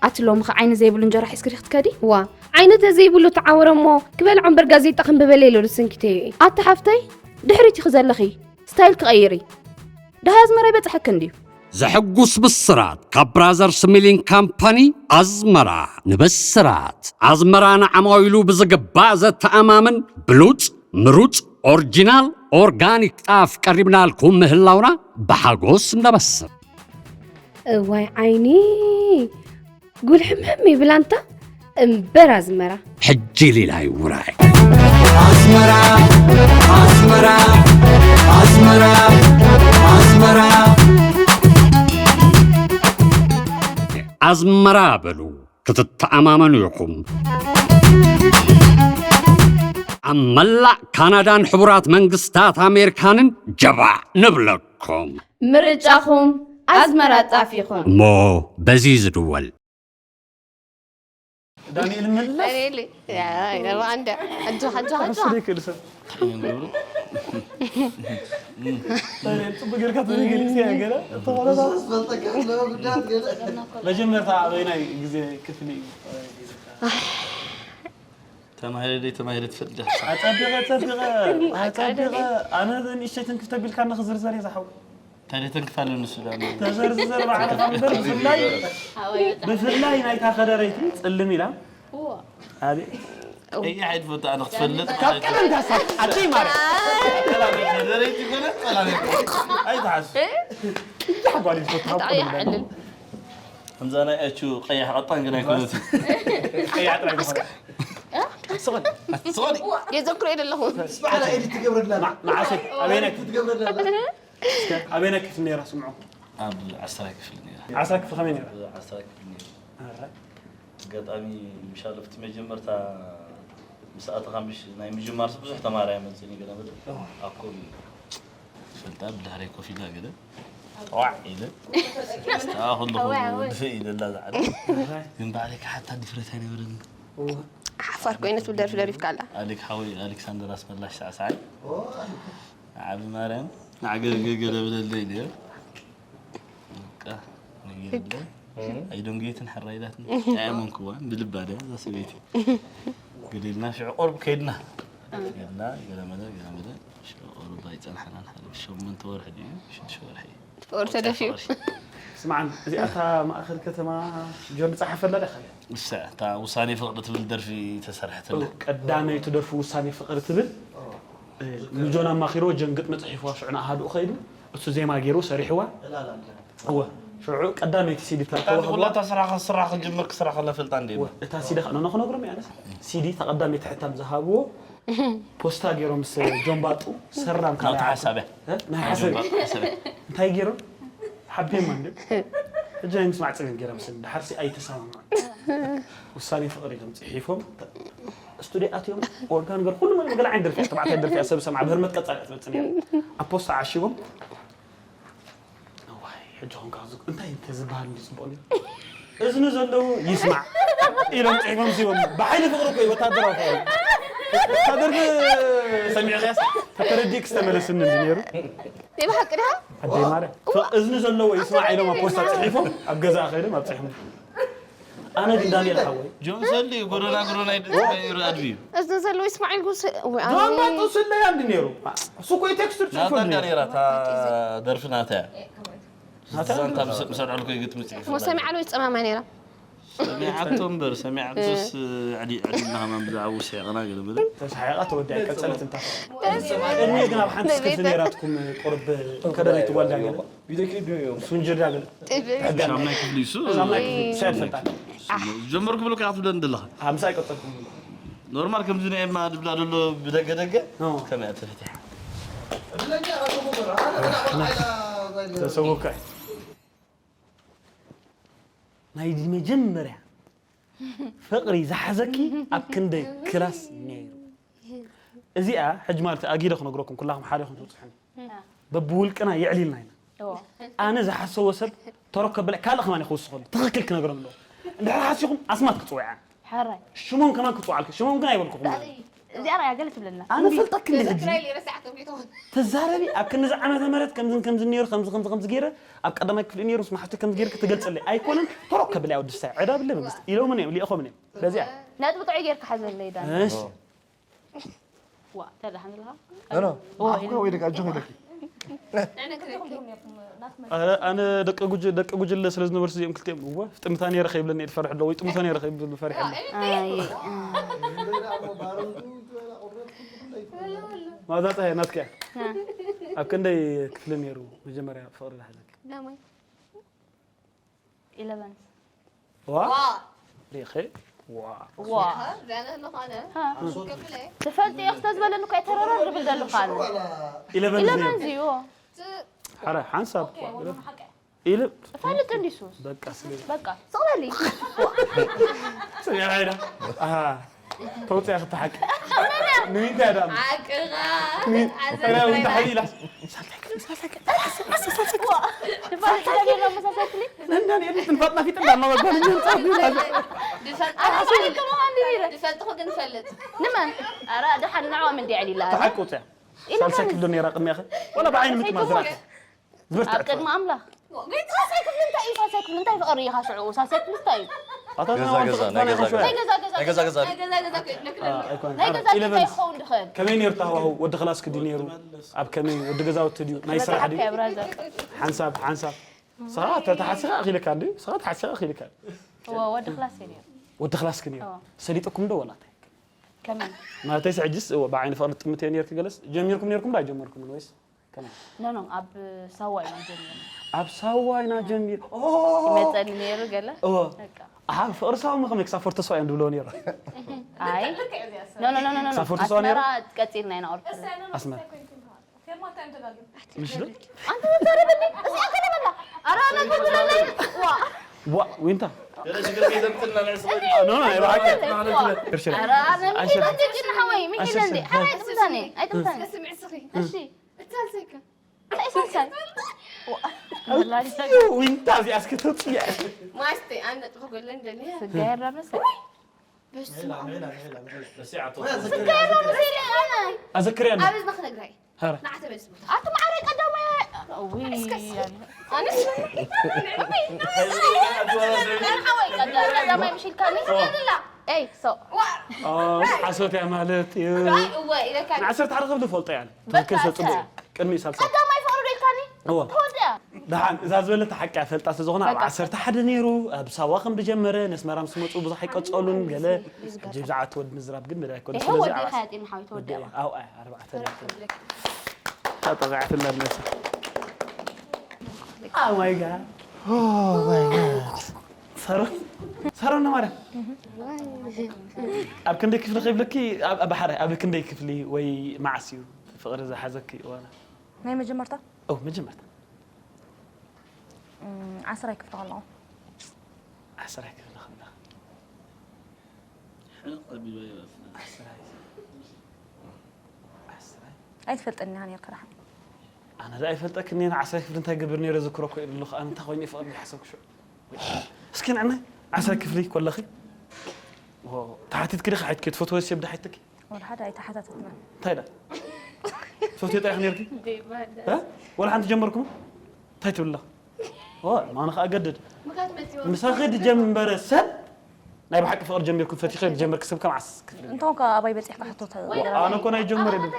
ኣቲ ሎምኸ ዓይኒ ዘይብሉ እንጀራ ሒዝኪ ዲኺ ክትከዲ? ዋ፣ ዓይኒ ተዘይብሉ ተዓወረ እሞ ክበልዖ እምበር ጋዜጣ ከንብበለ ኢለ ዶ ሰንኪተዮ እየ? ኣቲ ሓፍተይ፣ ድሕሪት ኢኺ ዘለኺ፣ ስታይል ክቐይሪ። ደሃይ ኣዝመራ ይበጽሐኪ እንድዩ። ዘሐጉስ ብስራት ካብ ብራዘርስ ሚሊንግ ካምፓኒ ኣዝመራ። ንብስራት ኣዝመራ ንዓማዊሉ ብዝግባእ ዘተኣማምን ብሉጽ፣ ምሩጽ፣ ኦርጂናል፣ ኦርጋኒክ ጣፍ ቀሪብናልኩም ምህላውና ብሓጎስ ነበስር። እዋይ ዓይኒ፣ ጉልሕምሕም ይብል ኣንታ እምበር ኣዝመራ። ሕጂ ሊላይ ውራይ። ኣስመራ ኣስመራ ኣስመራ ኣስመራ ኣዝመራ በሉ ክትተኣማመኑ ኢኹም። ኣብ መላእ ካናዳን ሕቡራት መንግስታት ኣሜሪካንን ጀባዕ ንብለኩም። ምርጫኹም ኣዝመራ ጣፍ ይኹን። እሞ በዚ ዝድወል። ዳንኤል መለስ። ዳንኤል፣ ያ፣ ያ፣ ሩዋንዳ። ኣጆኻ፣ ኣጆኻ፣ ኣጆኻ። ክወስድ ይክእል ሰብ። ዳንኤል ጽቡቅ ጌርካ ተዘይገሊጽ እያ ገለ። መጀመርታ ኣበይናይ ግዜ ክፍሊ እዩ? ተማሂረ ደይ ተማሂረ ትፈልጥ ዲኻ? ኣጸቢቐ ኣጸቢቐ ኣጸቢቐ ኣነ ንእሽተይ ትንክፍ ተቢልካ ንኽዝርዘር እየ ዝሓው። ታዲያ ተንክፋለ ንሱ ዳ ተዘርዝር ባዕልኻ እምበር ብፍላይ ብፍላይ ናይታ ከደረይቲ ጽልም ኢላ ኣቤት እያ ሓይድ ፈታ ኣነ ክትፈልጥ ካብ ቀደም ታሳብ ኣደይ ማርያም ከደረይቲ ኮነ ጸላም ኣይትሓስ እያ ጓል ይፈትሃው ብጣዕሚ ይሓልል። ከምዛ ናይ ኣቹ ቀያሕ ቀጣን ግን ኣይኮነት ቀያ ጥራይ ዝኾነ ስቕል ስቕል የዘክሮ የደለኹ። ስብሓላ ኤዲት ትገብረላ መዓሰይ ኣበይናይ ትገብረላ ኣበይናይ ክፍሊ ነይራ ስምዑ ኣብ ዓስራይ ክፍሊ ነይራ ዓስራ ክፍሊ ከመይ ነይራ ዓስራይ ክፍሊ ነይራ ኣጋጣሚ ምሻለፍቲ መጀመርታ ምስ ኣተኻ ምሽ ናይ ምጅማር ሰብ ብዙሕ ተማሪ ኣይመፅእን እዩ ገለ መለ ኣኮብ እዩ ፈልጣ ብድሕረይ ኮፍ ኢላ ገለ ጠዋዕ ኢለ ስታ ኩሉ ድፍእ ኢለ ላ ዝዓለ ግን ባዕለይ ክሓታ ድፍረት ኣይነበረኒ ሓፋር ኮይነ ትብል ደርፊ ደሪፍካ ኣላ። ኣሌክ ሓወይ ኣሌክሳንደር ኣስመላሽ ሳዕሳዓይ ዓቢ ማርያም ንዓገገ ገለ ብለለይ ኢለ በቃ ነጊርለ ኣይዶንጌትን ሕራይ ኢላትኒ ኣየመንክዋን ብልባ ድያ እዛ ሰበይቲ ገሊልና ሽዑ ቁርብ ከይድና ከይድና ገለመለ ገለመለ ሽዑ ቁርብ ኣይፀንሐናን ሓደ ሸመንተ ወርሒ ድዩ ሽዱሽተ ወርሒ እዩ ፍቕሪ ተደፊኡ። ስምዓን እዚኣታ ማእኸል ከተማ ጆን ዝፀሓፈላ ዳ ካለ እሳ እታ ውሳኔ ፍቕሪ ትብል ደርፊ ተሰርሐትላ ቀዳመይቲ ደርፊ ውሳኔ ፍቕሪ ትብል ንጆን ኣማኺርዎ ጀን ግጥሚ ፅሒፍዋ ሽዑ ንኣሃዱኡ ከይዱ እሱ ዜማ ገይሩ ሰሪሕዋ እወ ሽዑ ቀዳመይቲ ሲዲ ተዋህዋ ኩላታ ስራኸ ስራኸ ጀመርክ ስራኸ ለፈልጣ እንደ እታ ሲዲ ከ ነነ ክነግሮም ያለስ ሲዲ ተቐዳመይቲ ሕታም ዝሃብዎ ፖስታ ገይሮም ምስ ጆንባጡ ሰራም ናብቲ ሓሳብያ ናይ ሓሰብ እንታይ ገይሮም ሓቢማ እንደ ሕጂ ናይ ምስማዕ ፅገም ገይሮም ስን ድሓርሲ ኣይተሰማማዕ ውሳኔ ፍቕሪ ኢሎም ፅሒፎም ስቱዲዮ ኣትዮም ኦርጋን ገር ኩሉ መን ገለ ዓይነት ደርፊ ተባዕታይ ደርፊ ሰብ ሰምዓ ብህርመት ቀፃል እያ ትመፅእ ነይሩ ኣብ ፖስታ ዓሺቦም እዋይ ሕጂ ኾንካ ክዝግ እንታይ እንተ ዝበሃል እንዲ ፅቡቕ ነይሩ እዝኒ ዘለዎ ይስማዕ ኢሎም ፅሒፎም ሲቦም ብሓይሊ ፍቕሪ እኮ እዩ ወታደራዊ ፍቕሪ እታ ደርፊ ሰሚዕኽያስ ተተረዲእክ ዝተመለስኒ እንዲ ነይሩ ናይ ብሓቂ ድኻ? ኣደይ ማርያም እዝኒ ዘለዎ ይስማዕ ኢሎም ኣብ ፖስታ ፅሒፎም ኣብ ገዛ ከይዶም ኣብፅሖም ኣነ ግን ዳንኤል ሓወይ ጆን ሰሊ ጎደና ጎደና ይድፅበ ይረኣድ እዩ እዚ ዘሎ ይስማዒል ጉስ ጆን ባጡ ስለያ እንዲ ነይሩ እሱ እኮ ቴክስት ጽሑፍ ናታ እንዳ ነይራ እታ ደርፊ ናታ እያ ዛንታ ምስ ኣልዓልኮ ይግጥም ጽሑፍ ሞ ሰሚዓ ሎ ይጸማማ ነይራ ሰሚዓቶ እምበር ሰሚዓቶስ ዕዲ ዕዲ እናሃማን ብዛዕባ ውስሒቕና ገለ ብለ ተሳሒቓ ተወዲኣ ቀጸለት እንታ እድሜ ግን ኣብ ሓንቲ ስክፍቲ ነይራትኩም ቁርብ ከደረይቲ ጓል ዳገለ ሱንጅር ዳገለ ሻምናይ ክፍሊ እሱ ሳምናይ ክፍሊ ሰድ ፈልጣ ጀመርኩ ብሎ ከኣ ትብለኒ ዘለኻ ሓምሳ ኣይቀጸልኩም ኖርማል ከምዚ ናይ ኤማ ድብላ ደሎ ብደገ ደገ ከመይ ኣትፍትሕ ተሰወካ ናይ መጀመርያ ፍቕሪ ዝሓዘኪ ኣብ ክንደይ ክላስ ነይሩ እዚኣ ሕጂ ማለት ኣጊደ ክነግረኩም ኩላኹም ሓደ ኢኹም ትብፅሑኒ በብውልቅና የዕሊልና ኢና ኣነ ዝሓሰቦ ሰብ ተረከብ በላይ ካልእ ከማን ክውስኸሉ ትኽክል ክነግሮም ኣለዎ እንድሕር ሓሲኹም ኣስማት ክፅውዕ ሽሞም ከማን ክፅውዓልኩ ሽሞም ግን ኣይበልኩኹም እዚኣ ራእያ ገለ ትብለና። ኣነ ፈልጠክ እንደ ሕጂ ትግራይ ረሳዕቶም ይትኾን ተዛረቢ ኣብ ክንዚ ዓመተ ምህረት ከምዝን ከምዝን ነይሩ ከምዚ ከምዚ ከምዚ ገይረ ኣብ ቀዳማይ ክፍሊ ነይሩ ምስ መሓፍቲ ከምዚ ገይርክ ትገልፅለይ ኣይኮነን። ተሮክ ከብል ያው ድስታ ዕዳ ብለ መንግስቲ ኢሎምን እዮም ሊእኾምን እዮም። በዚኣ ነጥቢ ጥዑይ ጌርካ ሓዘለይ ዳን። እሺ ዋ ተዳሓን ዘለኻ ኖ ኖ ኣፍኮ ወይ ደቃ ጆ ይለኪ ኣነ ደቂ ጉጅ ደቂ ጉጅለ ስለ ዝነበርሲ እዚኦም ክልቲኦም እወ ጥምታ ነይረ ከይብለኒ እየ ዝፈርሕ ኣለዎ ወይ ጥምታ ነይረ ከይብል ፈሪሕ ኣለዎ። ኣይ ማዛ ፀሃይ ናትኪያ ኣብ ክንደይ ክፍሊ ነይሩ መጀመርያ ፍቕሪ ዝሓዘኪ? ኢለቨን ዋ ሪኸ ዋ ዋ ዘነ ዝኾነ ክፍለ ትፈልጥ እየ ክተዝበለኒ እኳ የተረረር ዝብል ዘለካ ኣሎ ኢለቨን ኢለቨን ዝዩ ሓረ ሓንሳብ ኢለ ፈልጥ እንዲሱ በቃ ስለ በቃ ስቕለሊ ስሚዕና ኢና ኣሃ ተውፅያ ክትሓቂ ንምንታይ ዳ ዓቅኻ ተላዊ ተሓዚ ኢላ ትፈልጥ ስለሌሎ መሳሳክሊ ነንዳን የድልት ንፋጥና ፊጥና እናወባል ድፈልጥኹ ግን ፈልጥ ንመን ኣረ ደሓን ንዕኦም እንዲ ዕሊላ ተሓቂ ውፅያ ሳልሳይ ክፍሊ ነይራ ቅድሚያኸ ወላ ብዓይኒ ምጥማት ዝራእቲ ዝበርትዐ ኣብ ቅድሚ ኣምላኽ ሳልሳይ ክፍሊ እንታይ እዩ ሳልሳይ ክፍሊ እንታይ ፍቕሪ ኢኻ ሽዑ ሳልሳይ ክፍሊ እንታይ እዩ ኣታ ገዛ ገዛ ናይ ገዛ ገዛ ናይ ገዛ ገዛ ናይ ገዛ ገዛ ናይ ገዛ ገዛ ክእድለክ ኣይኮነ ናይ ገዛ እንታይ ኢለቨንስ ክኸውን ድኽእል ከመይ ነይሩ ተሃዋሁ ወዲ ክላስክ ድዩ ነይሩ ኣብ ከመይ ወዲ ገዛውቲ ድዩ ናይ ስራሕ ድዩ ብራዘር ሓንሳብ ሓንሳብ ስኻ ተተሓሲኻ ኣኺልካ እንዲ ስኻ ተሓሲኻ ኣኺልካ ወዲ ክላስ እዩ ነይሩ ወዲ ክላስክ ነይሩ እዎ። ሰሊጥኩም ዶ ወላ እንታይ ከመይ ማለተይ ሕጅስ እዎ ብዓይኒ ፍቕሪ ጥምት እየ ነይርክ ገለስ ጀሚርኩም ነይርኩም ዶ ኣይጀመርኩምን ወይስ ከመይ ኖ ኖ ኣብ ሳዋ ኢና ጀሚርና ኣብ ሳዋ ኢና ጀሚር ይመፀኒ ነይሩ ገለ እዎ በቃ ኣብ ፍቕሪ ሳዋ መኸመይ ክሳብ ፎርቶ ሳዋ እዮም ድብለዎ ነይሩ ኣይ ኖ ኖ ኖ ኖ ኖ ክሳብ ፎርቶ ሳዋ ነይሩ ኣስመራ ቀፂልና ኢና ኦርደር ኣስመራ ምሽ ዶ ኣንተ ተዛረበኒ እዚኣ ከነበላ ኣረ ኣነ ትብለለይ ዋ ዋ ዊንታ ኖ ኖ ይባዓከ ኣረ ኣነ ምንድን ነው እንዴ ጭን ሓወይ ምንድን ነው እንዴ ሓወይ ኣይጥምታኒ ኣይጥምታኒ ስምዕ ስኺ እሺ እታልሰካ እንታይ ሰንሳይ ዊንታ እዚኣ እስከ ተውፅያ ማስተ ኣነ ጥኹ ገለን ደልያ ስጋየራ መሰ ኣዘክርያ ኣብ እዝና ክነግራይ ሃረ ንዓተ በልስ ቦታ ኣቲ ማዕረ ቀዳማይ ውይ ኣነስ ሓወይ ቀዳማይ ምሽልካኒ ኤይ ሶ ሓሶት እያ ማለት እዩ እወ ኢለካ ንዓሰርተ ሓደ ክፍሊ ፈልጦ እያ ትክክል ሰብ ፅቡቅ እዩ ቅድሚ ሳልሳ ቀዳማይ ፍቅሪ ዶ ኢልካኒ እወ ተወዲያ ደሓን እዛ ዝበለታ ሓቂ እያ ፈልጣ ስለዝኾነ ኣብ ዓሰርተ ሓደ ነይሩ ኣብ ሳዋ ከም ዝጀመረ ነስመራ ምስ መፁ ብዙሕ ኣይቀፀሉን ገለ ሕጂ ብዛዕባ እቲ ወዲ ምዝራብ ግን መዳይ ኣይኮነ ይሄ ስለዚ ወዲ ኣብ ኢኻ ያጤና ሓወይ ተወዲያ ኣው ኣይ ኣርባዕተ ነጥቢ ተጠቂዕትላ ነሳ Oh my god. ሳሮን ሳሮን ማርያም ኣብ ክንደይ ክፍሊ ከይብለኪ ኣብ ኣብ ሓደ ኣብ ክንደይ ክፍሊ ወይ መዓስ እዩ ፍቕሪ ዝሓዘኪ እዋና ናይ መጀመርታ ኦ መጀመርታ እም፣ ዓስራይ ክፍሊ ከለኹ ዓስራይ ክፍሊ ከለኺ ዓስራይ ዓስራይ ኣይትፈልጠኒ ኢኻ ነርካ ደሓን ኣነ ዳ ኣይፈልጠክን እየ ንዓስራይ ክፍሊ እንታይ ገብር ነይረ ዝክሮ እኮ ኢሉ ኣነ እንታይ ኮይኑ ይፈቕድ ይሓሰብኩ ሽዑ እስኪ ንዕና ዓስራይ ክፍሊ ኮለኺ ተሓቲትኪ ዲኺ ሓይትኪ ትፈትወ ሰብ ዳ ሓይትኪ ወላ ሓደ ኣይተሓታተትና እንታይ ዳ ትፈትዮ ጥራሕ ነርኪ እ? ወላ ሓንቲ ጀመርኩም እንታይ ትብላ ማነ ከዓ ገድድ ምሳኺ ድጀምበረ ሰብ ናይ ብሓቂ ፍቕሪ ጀሚርኩም ፈቲኸ ድጀመርክ ሰብ ከም ዓስ ክፍሊ እንታውን ከ ኣባይ በፂሕካ ሕቶ ኣነ እኮ ናይ ጀመር የብሉ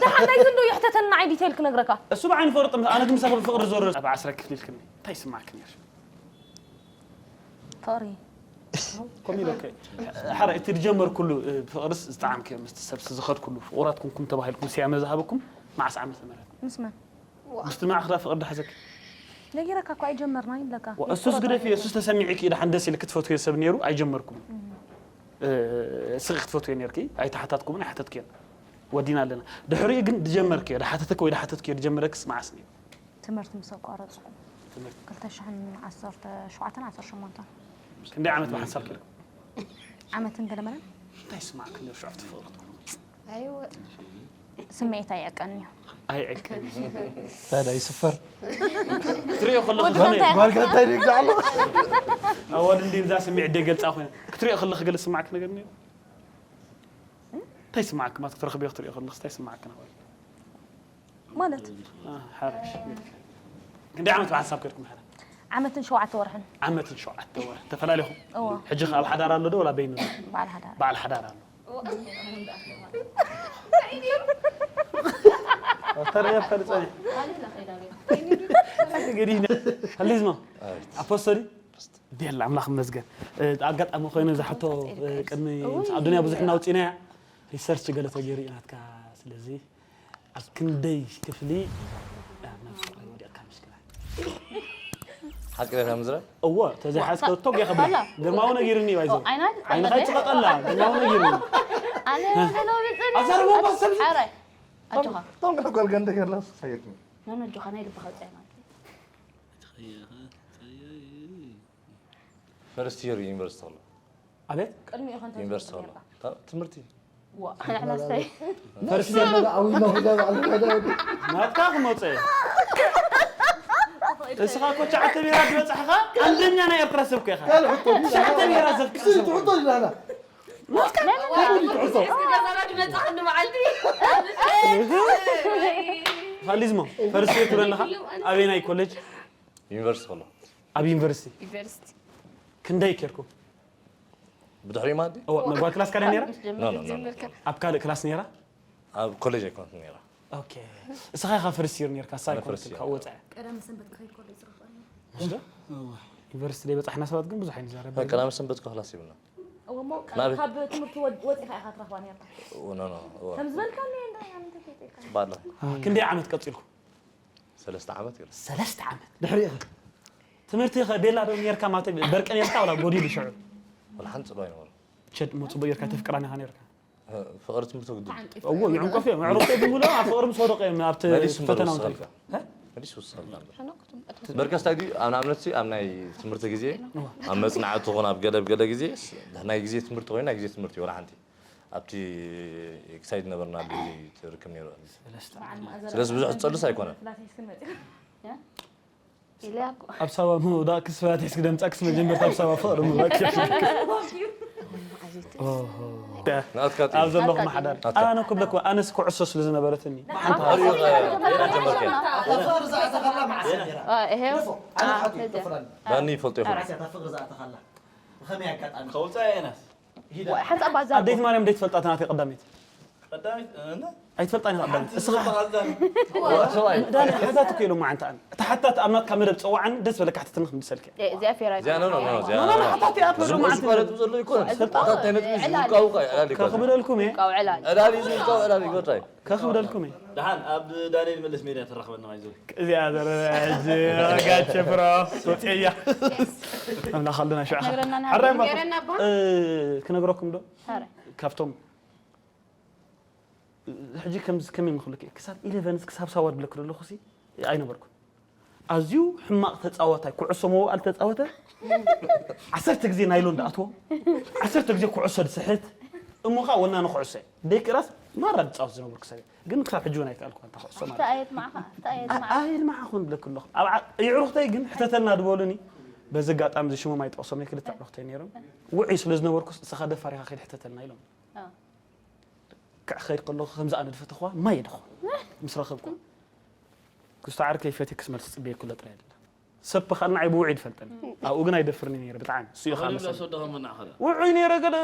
ደሓን ናይ ዝንዶ ይሕተተልና ዓይ ዲቴል ክነግረካ እሱ ብዓይኒ ፍቕሪ ጥምት ኣነ ግን ምሳኺ ብፍቕሪ ዞረ ኣብ ዓስራ ክፍሊ ኢልክኒ እንታይ ይስማዕክ ነር ፍቕሪ ኮሚሎ ሓረ እቲ ድጀመር ኩሉ ፍቕርስ ዝጠዓምክዮ ምስቲ ሰብሲ ዝኸድ ኩሉ ፍቑራት ኩንኩም ተባሂልኩም ስያመ ዝሃበኩም መዓስ ዓመተ ምህረት ምስ መን ምስቲ ማዕኽላ ፍቕሪ ድሓዘኪ ነጊረካ እኮ ኣይጀመርና ይብለካ እሱስ ግደፊ እሱስ ተሰሚዕኪ እዩ ደሓን ደስ ኢልክ ትፈትዮ ሰብ ነይሩ ኣይጀመርኩም ስኺ ክትፈትዮ ነርኪ ኣይተሓታትኩምን ኣይሓተትክዮን ወዲና ኣለና ድሕሪኡ ግን ድጀመርክዮ ድሓተተኪ ወይ ድሓተትክዮ ድጀመረክስ መዓስ ነይሩ ትምህርቲ ምስ ኣቋረፅኩ ክልተ ሽሕን ዓሰርተ ሸውዓተን ዓሰርተ ሸሞንተን ክንደይ ዓመት ብሓንሳብ ከይድኩም ዓመትን ገለመለን እንታይ ይስማዕክ ነይሩ ሽዑ ትፍቕሪ ስምዒት ኣይዕቀን እዩ ኣይዕቀን ታዲያ ይስፈር ክትሪኦ ከለኹ ጓልካ እንታይ ደግዛ ኣሎ ኣዋል እንዲ እዛ ስምዒት ደገልፃ ኮይነ ክትሪኦ ከለኺ ገለ ስማዕክ ነገር ነይሩ እንታይ ይስማዓክማ ክትረኽብዮ ክትሪኦ ከለኽስ እንታይ ይስማዓክና? ማለት ሓረሽ ክንደይ ዓመት ብሓንሳብ ከድኩም? ሕረ ዓመትን ሸውዓተ ወርሕን። ዓመትን ሸውዓተ ወርሒ ተፈላለኹም? እዎ። ሕጂ ከ ኣብ ሓዳር ኣሎ ዶ ወላ በይኑ? በዓል ሓዳር። በዓል ሓዳር ኣሎ። ተረየ ፈልጸ ገዲህና። ሀሊዝማ ኣፖስቶሊ ቤላ ኣምላኽ ይመስገን። ኣጋጣሚ ኮይኑ ዝሓቶ ቅድሚ ኣዱንያ ብዙሕ እናውፅእናያ ሪሰርች ገለ ተገይሩ እዩ ናትካ። ስለዚ ኣብ ክንደይ ክፍሊ ናብ ፍቕሪ ወዲቕካ ምሽክላ? ሓቂ ዳ ምዝረ እዎ ተዘይሓዝከ ቶግ የኸብላ ግርማዊ ነጊርኒ ባይዞ ኣይናት ዓይንኻ ይፅቐጠላ ግርማዊ ነጊርኒ ኣነ ተለውብፅን ኣዛርቦ ባሰብ ኣራይ ኣጆኻ ቶም ክልተ ጓል ገንደ ገርላ ሳየት ነን ኣጆኻ ናይ ልብኻ ውፅእ ማለት እዩ ፈርስት ይር ዩኒቨርሲቲ ከሎ ኣቤት ቅድሚኡ ከንተ ዩኒቨርሲቲ ከሎ ትምህርቲ ንሕና ስታይ ፈርስት ይር ኣዊ ነው ሄዳ ባዕሉ ሄዳ ናትካ ክመፀ እዩ እስኻ እኮ ሸዓተ ቢራ ዝበፃሕኻ ቀንደኛ ናይ ኤርትራ ሰብ እኮ ኢኻ ሸዓተ ቢራ ዘፍቅር ሰብ ትሕቶ ይላላ ፋሊዝሞ ፈርስት ይር ትብለለኻ ኣበየናይ ኮሌጅ ዩኒቨርሲቲ ከሎ ኣብ ዩኒቨርሲቲ ዩኒቨርሲቲ ክንደይ ኬርኩም ብድሕሪ ማለት እወ መጓል ክላስ ካልእ ነይራ ኖ ኖ ኖ ኣብ ካልእ ክላስ ነይራ ኣብ ኮሌጅ ኣይኮነት ነይራ ኦኬ እስኻ ኢኻ ፈርስት ይር ነርካ ሳይ ኣነ ኮንክ ፈርስት ይር ካብ ነይረ። ወፅዐ ቀዳም ሰንበት ክኸይድ ከሎ ዝረኽበኒ ዩኒቨርሲቲ ዘይበፃሕና ሰባት ግን ብዙሕ ኣይንዛረብ ቀዳም ሰንበት ክላስ ይብልና እሞ ናበይ? ካብ ትምህርቲ ወድ- ወፂኻ ኢኻ ትረኽባ ነርካ ኖ ኖ ከም ዝበልካኒ እንዳ ኣነ ተፈይጠካ ባላ ክንደይ ዓመት ቀፂልኩም ሰለስተ ዓመት ገለ ሰለስተ ዓመት ድሕሪ ኢኻ ትምህርቲ ከ ቤላ ዶ ነርካ ማለት በርቀ ነርካ ወላ ጎዲሉ ሽዑ ወላ ሓንቲ ፅሎ ኣይነበረ ቸድ ሞ ፅቡቅ ጌርካ ተፍቅራን ኢኻ ነርካ ፍቕሪ ትምህርቲ ግድን እዎ ይዕንቀፍ እዮም ኣዕሩኽቶ ብምሎ ኣብ ፍቕሪ ምስ ወደቀ እዮም ኣብቲ መሊሱ ፈተና እምበር እንታይ ውሳልካ መሊሱ ውሳልካ እምበር በርከስ እንታይ ድዩ ኣብ ንኣብነት ኣብ ናይ ትምህርቲ ግዜ ኣብ መፅናዕቲ ኾን ኣብ ገለ ገለ ግዜ ናይ ግዜ ትምህርቲ ኮይኑ ናይ ግዜ ትምህርቲ እዩ ወላ ሓንቲ ኣብቲ ኤክሳይድ ነበርና ግዜ ትርክብ ነይሩ ስለዚ ብዙሕ ዝፀልስ ኣይኮነን ኢለያ እኮ ኣብ ሳባ ምውዳእ ክስፋት ስክ ደምፃ ክስ መጀመርታ ኣብ ሳባ ፍቕሪ ምውዳእ ናትካ ኣብ ዘለኹም ሓዳር ኣነ ክብለኩ ኣነስ ኩዕሶ ስለ ዝነበረትኒ ጀመርከ ይሄው ኣነ ሓንቲ ይጠፍራኒ ዳኒ ይፈልጦ ይኾን ኣታ ፍቕሪ ዝኣተኻላ ብኸመይ ኣጋጣሚ ከውፃእ የናስ ሂዳ ሓንፃ ባዛ ኣደይት ማርያም ደይ ትፈልጣ ናተይ ቀዳሚት ቀዳሚት እነ ኣይትፈልጣ ኒ ቀዳሚት እስኻ ሰብኣይ ዳኒ ሓታት እኮ ኢሎም መዓንታ ኣነ እቲ ሓታት ኣብ ናትካ መደብ ፀዋዓኒ ደስ በለካ ሕትትኒ ክምልሰልክ እዚኣ ፌራ እዚኣ ኖ ኖ ኖ እዚኣ ሓታት እያ ዝምልሱ ማለት ዘሎ ይኮነ ሓታት ናይ ነጥቢ ዝቃው ካ ዕላል ይኮነ ከኽብደልኩም እየ ቀው ዕላል ዕላል እዩ ዝቃው ዕላል ይጎታይ ከኽብደልኩም እየ ደሓን ኣብ ዳንኤል መለስ ሜድያ ተራኽበና ይዞ እዚኣ ዘረጅ ጋቸ ብሮ ወፅያ ኣምላኽ ኣለና ሽዑ ነግረና ሓራይ ነግረና ክነግረኩም ዶ ኧረ። ካብቶም ሕጂ ከምዚ ከመይ ምክልክ ክሳብ ኢሌቨንስ ክሳብ ሳዋ ድብለክ ዘለኹ ሲ ኣይነበርኩን ኣዝዩ ሕማቕ ተፃዋታይ ኩዕሶ መዋኣል ተፃወተ ዓሰርተ ግዜ ናይሎ እንዳኣትዎ ዓሰርተ ግዜ ኩዕሶ ድስሕት እሞ ከዓ ወናኒ ኩዕሶ ደቂ ራስ ማራ ዝፃወት ዝነበርኩ ሰብ ግን ክሳብ ሕጂ እውን ኣይከኣልኩ ኣንታ ኩዕሶ ማለት ተኣየት ማዕኻ ተኣየት ማዕኻ ኣየድማዓኹን ብለክ ኣለኹ ኣብ ዓ- የዕሩኽተይ ግን ሕተተልና ድበሉኒ በዚ ኣጋጣሚ እዚ ሽሞም ኣይጠቕሶም ክልተ ኣዕሩኽተይ ነይሮም ውዑይ ስለ ዝነበርኩስ እስኻ ደፋር ኢኻ ከይድ ሕተተልና ኢሎም ኣዎ። ክዕ ኸይድ ከለኹ ከምዚ ኣነ ድፈተኽዋ ማይ የድኹ ምስ ረኸብኩ ክስቶ ዓርከይ ፈትየ ክስመልስ ፅበየ ኩሎ ጥራይ ኣይደለ ሰብ ብኻልና ዓይ ብውዑይ ድፈልጠኒ ኣብኡ ግን ኣይደፍርኒ ነይረ ብጣዕሚ እሱ እዩ ከዓ መሰለኒ ወደኸ መናኸላ ውዑይ ነይረ ገለ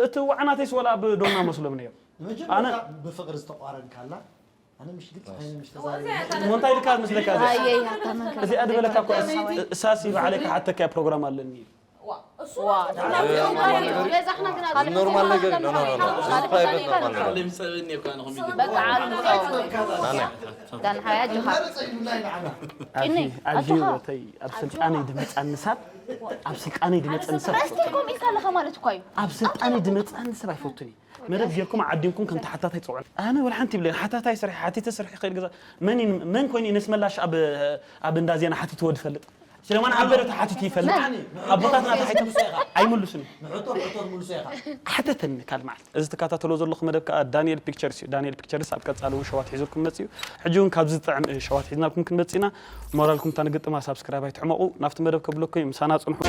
እቲ ዋዕናተይስ ወላ ኣብ ዶና መስሎም ነይሩ መጀመርታ ብፍቕሪ ዝተቋረንካላ ኣነ ምሽ ግልፂ ኮይነ ምሽ ተዛሪበ ሞንታይ ድካ መስለካ እዚኣ እዚኣ ድበለካ እኮ እሳሲ ባዕለይ ክሓተካ ፕሮግራም ኣለኒ ገዛኽና ግና ኖርማል ነገር እዩ ኖ ኖ ኖ እዚ ፕራይቬት ኖርማል ነገር እዩ በቃ ዓሉ ኣነ ዳን ሓያ ጆኻ ኣዚ ኣዚ ወተይ ኣብ ስልጣነይ ድመጻኒ ሰብ ኣብ ስልጣነይ ድመጻኒ ሰብ ፕላስቲክ ኮም ኢልካ ኣለኻ ማለት እኳ እዩ ኣብ ስልጣነይ ድመጻኒ ሰብ ኣይፈቱን እዩ መደብ ጌርኩም ዓዲምኩም ከም ተሓታታይ ጽውዑ ኣነ ወላ ሓንቲ ይብለ ሓታታይ ስርሒ ሓቲተ ስርሒ ከይድ ገዛ መን መን ኮይኑ ነስመላሽ ኣብ ኣብ እንዳ ዜና ሓቲትዎ ድፈልጥ ስለማን ዓበደ ተሓቲቱ ይፈልጥ ኣቦታትና ተሓቲቱ ኣይምልሱን ንሕቶ ሕቶ ትምልሶ ኢኻ ሓተተኒ ካል መዓልቲ እዚ ትከታተሎ ዘለኹ መደብ ከዓ ዳንኤል ፒክቸርስ እዩ ዳንኤል ፒክቸርስ ኣብ ቀፃሊ እውን ሸዋት ሒዙልኩም መፅእ እዩ ሕጂ እውን ካብዚ ዝጥዕም እ፣ ሸዋት ሒዝናልኩም ክንመፅእ ኢና ሞራልኩም እታ ንግጥማ ሳብስክራይብ ኣይትሕመቑ ናብቲ መደብ ከብለኩም እዩ ምሳና ፅንሑ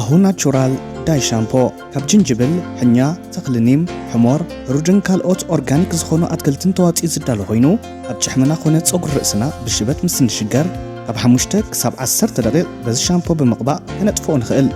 ኣሁ ናቹራል ዳይ ሻምፖ ካብ ጅንጅብል፣ ሕኛ፣ ተኽሊ ኒም፣ ሕሞር፣ ሩድን ካልኦት ኦርጋኒክ ዝኾኑ ኣትክልትን ተዋፂኡ ዝዳሎ ኮይኑ ኣብ ጭሕምና ኮነ ፀጉሪ ርእስና ብሽበት ምስ እንሽገር ካብ ሓሙሽተ ክሳብ ዓሰርተ ደቂቕ በዚ ሻምፖ ብምቕባእ ከነጥፍኦ ንኽእል።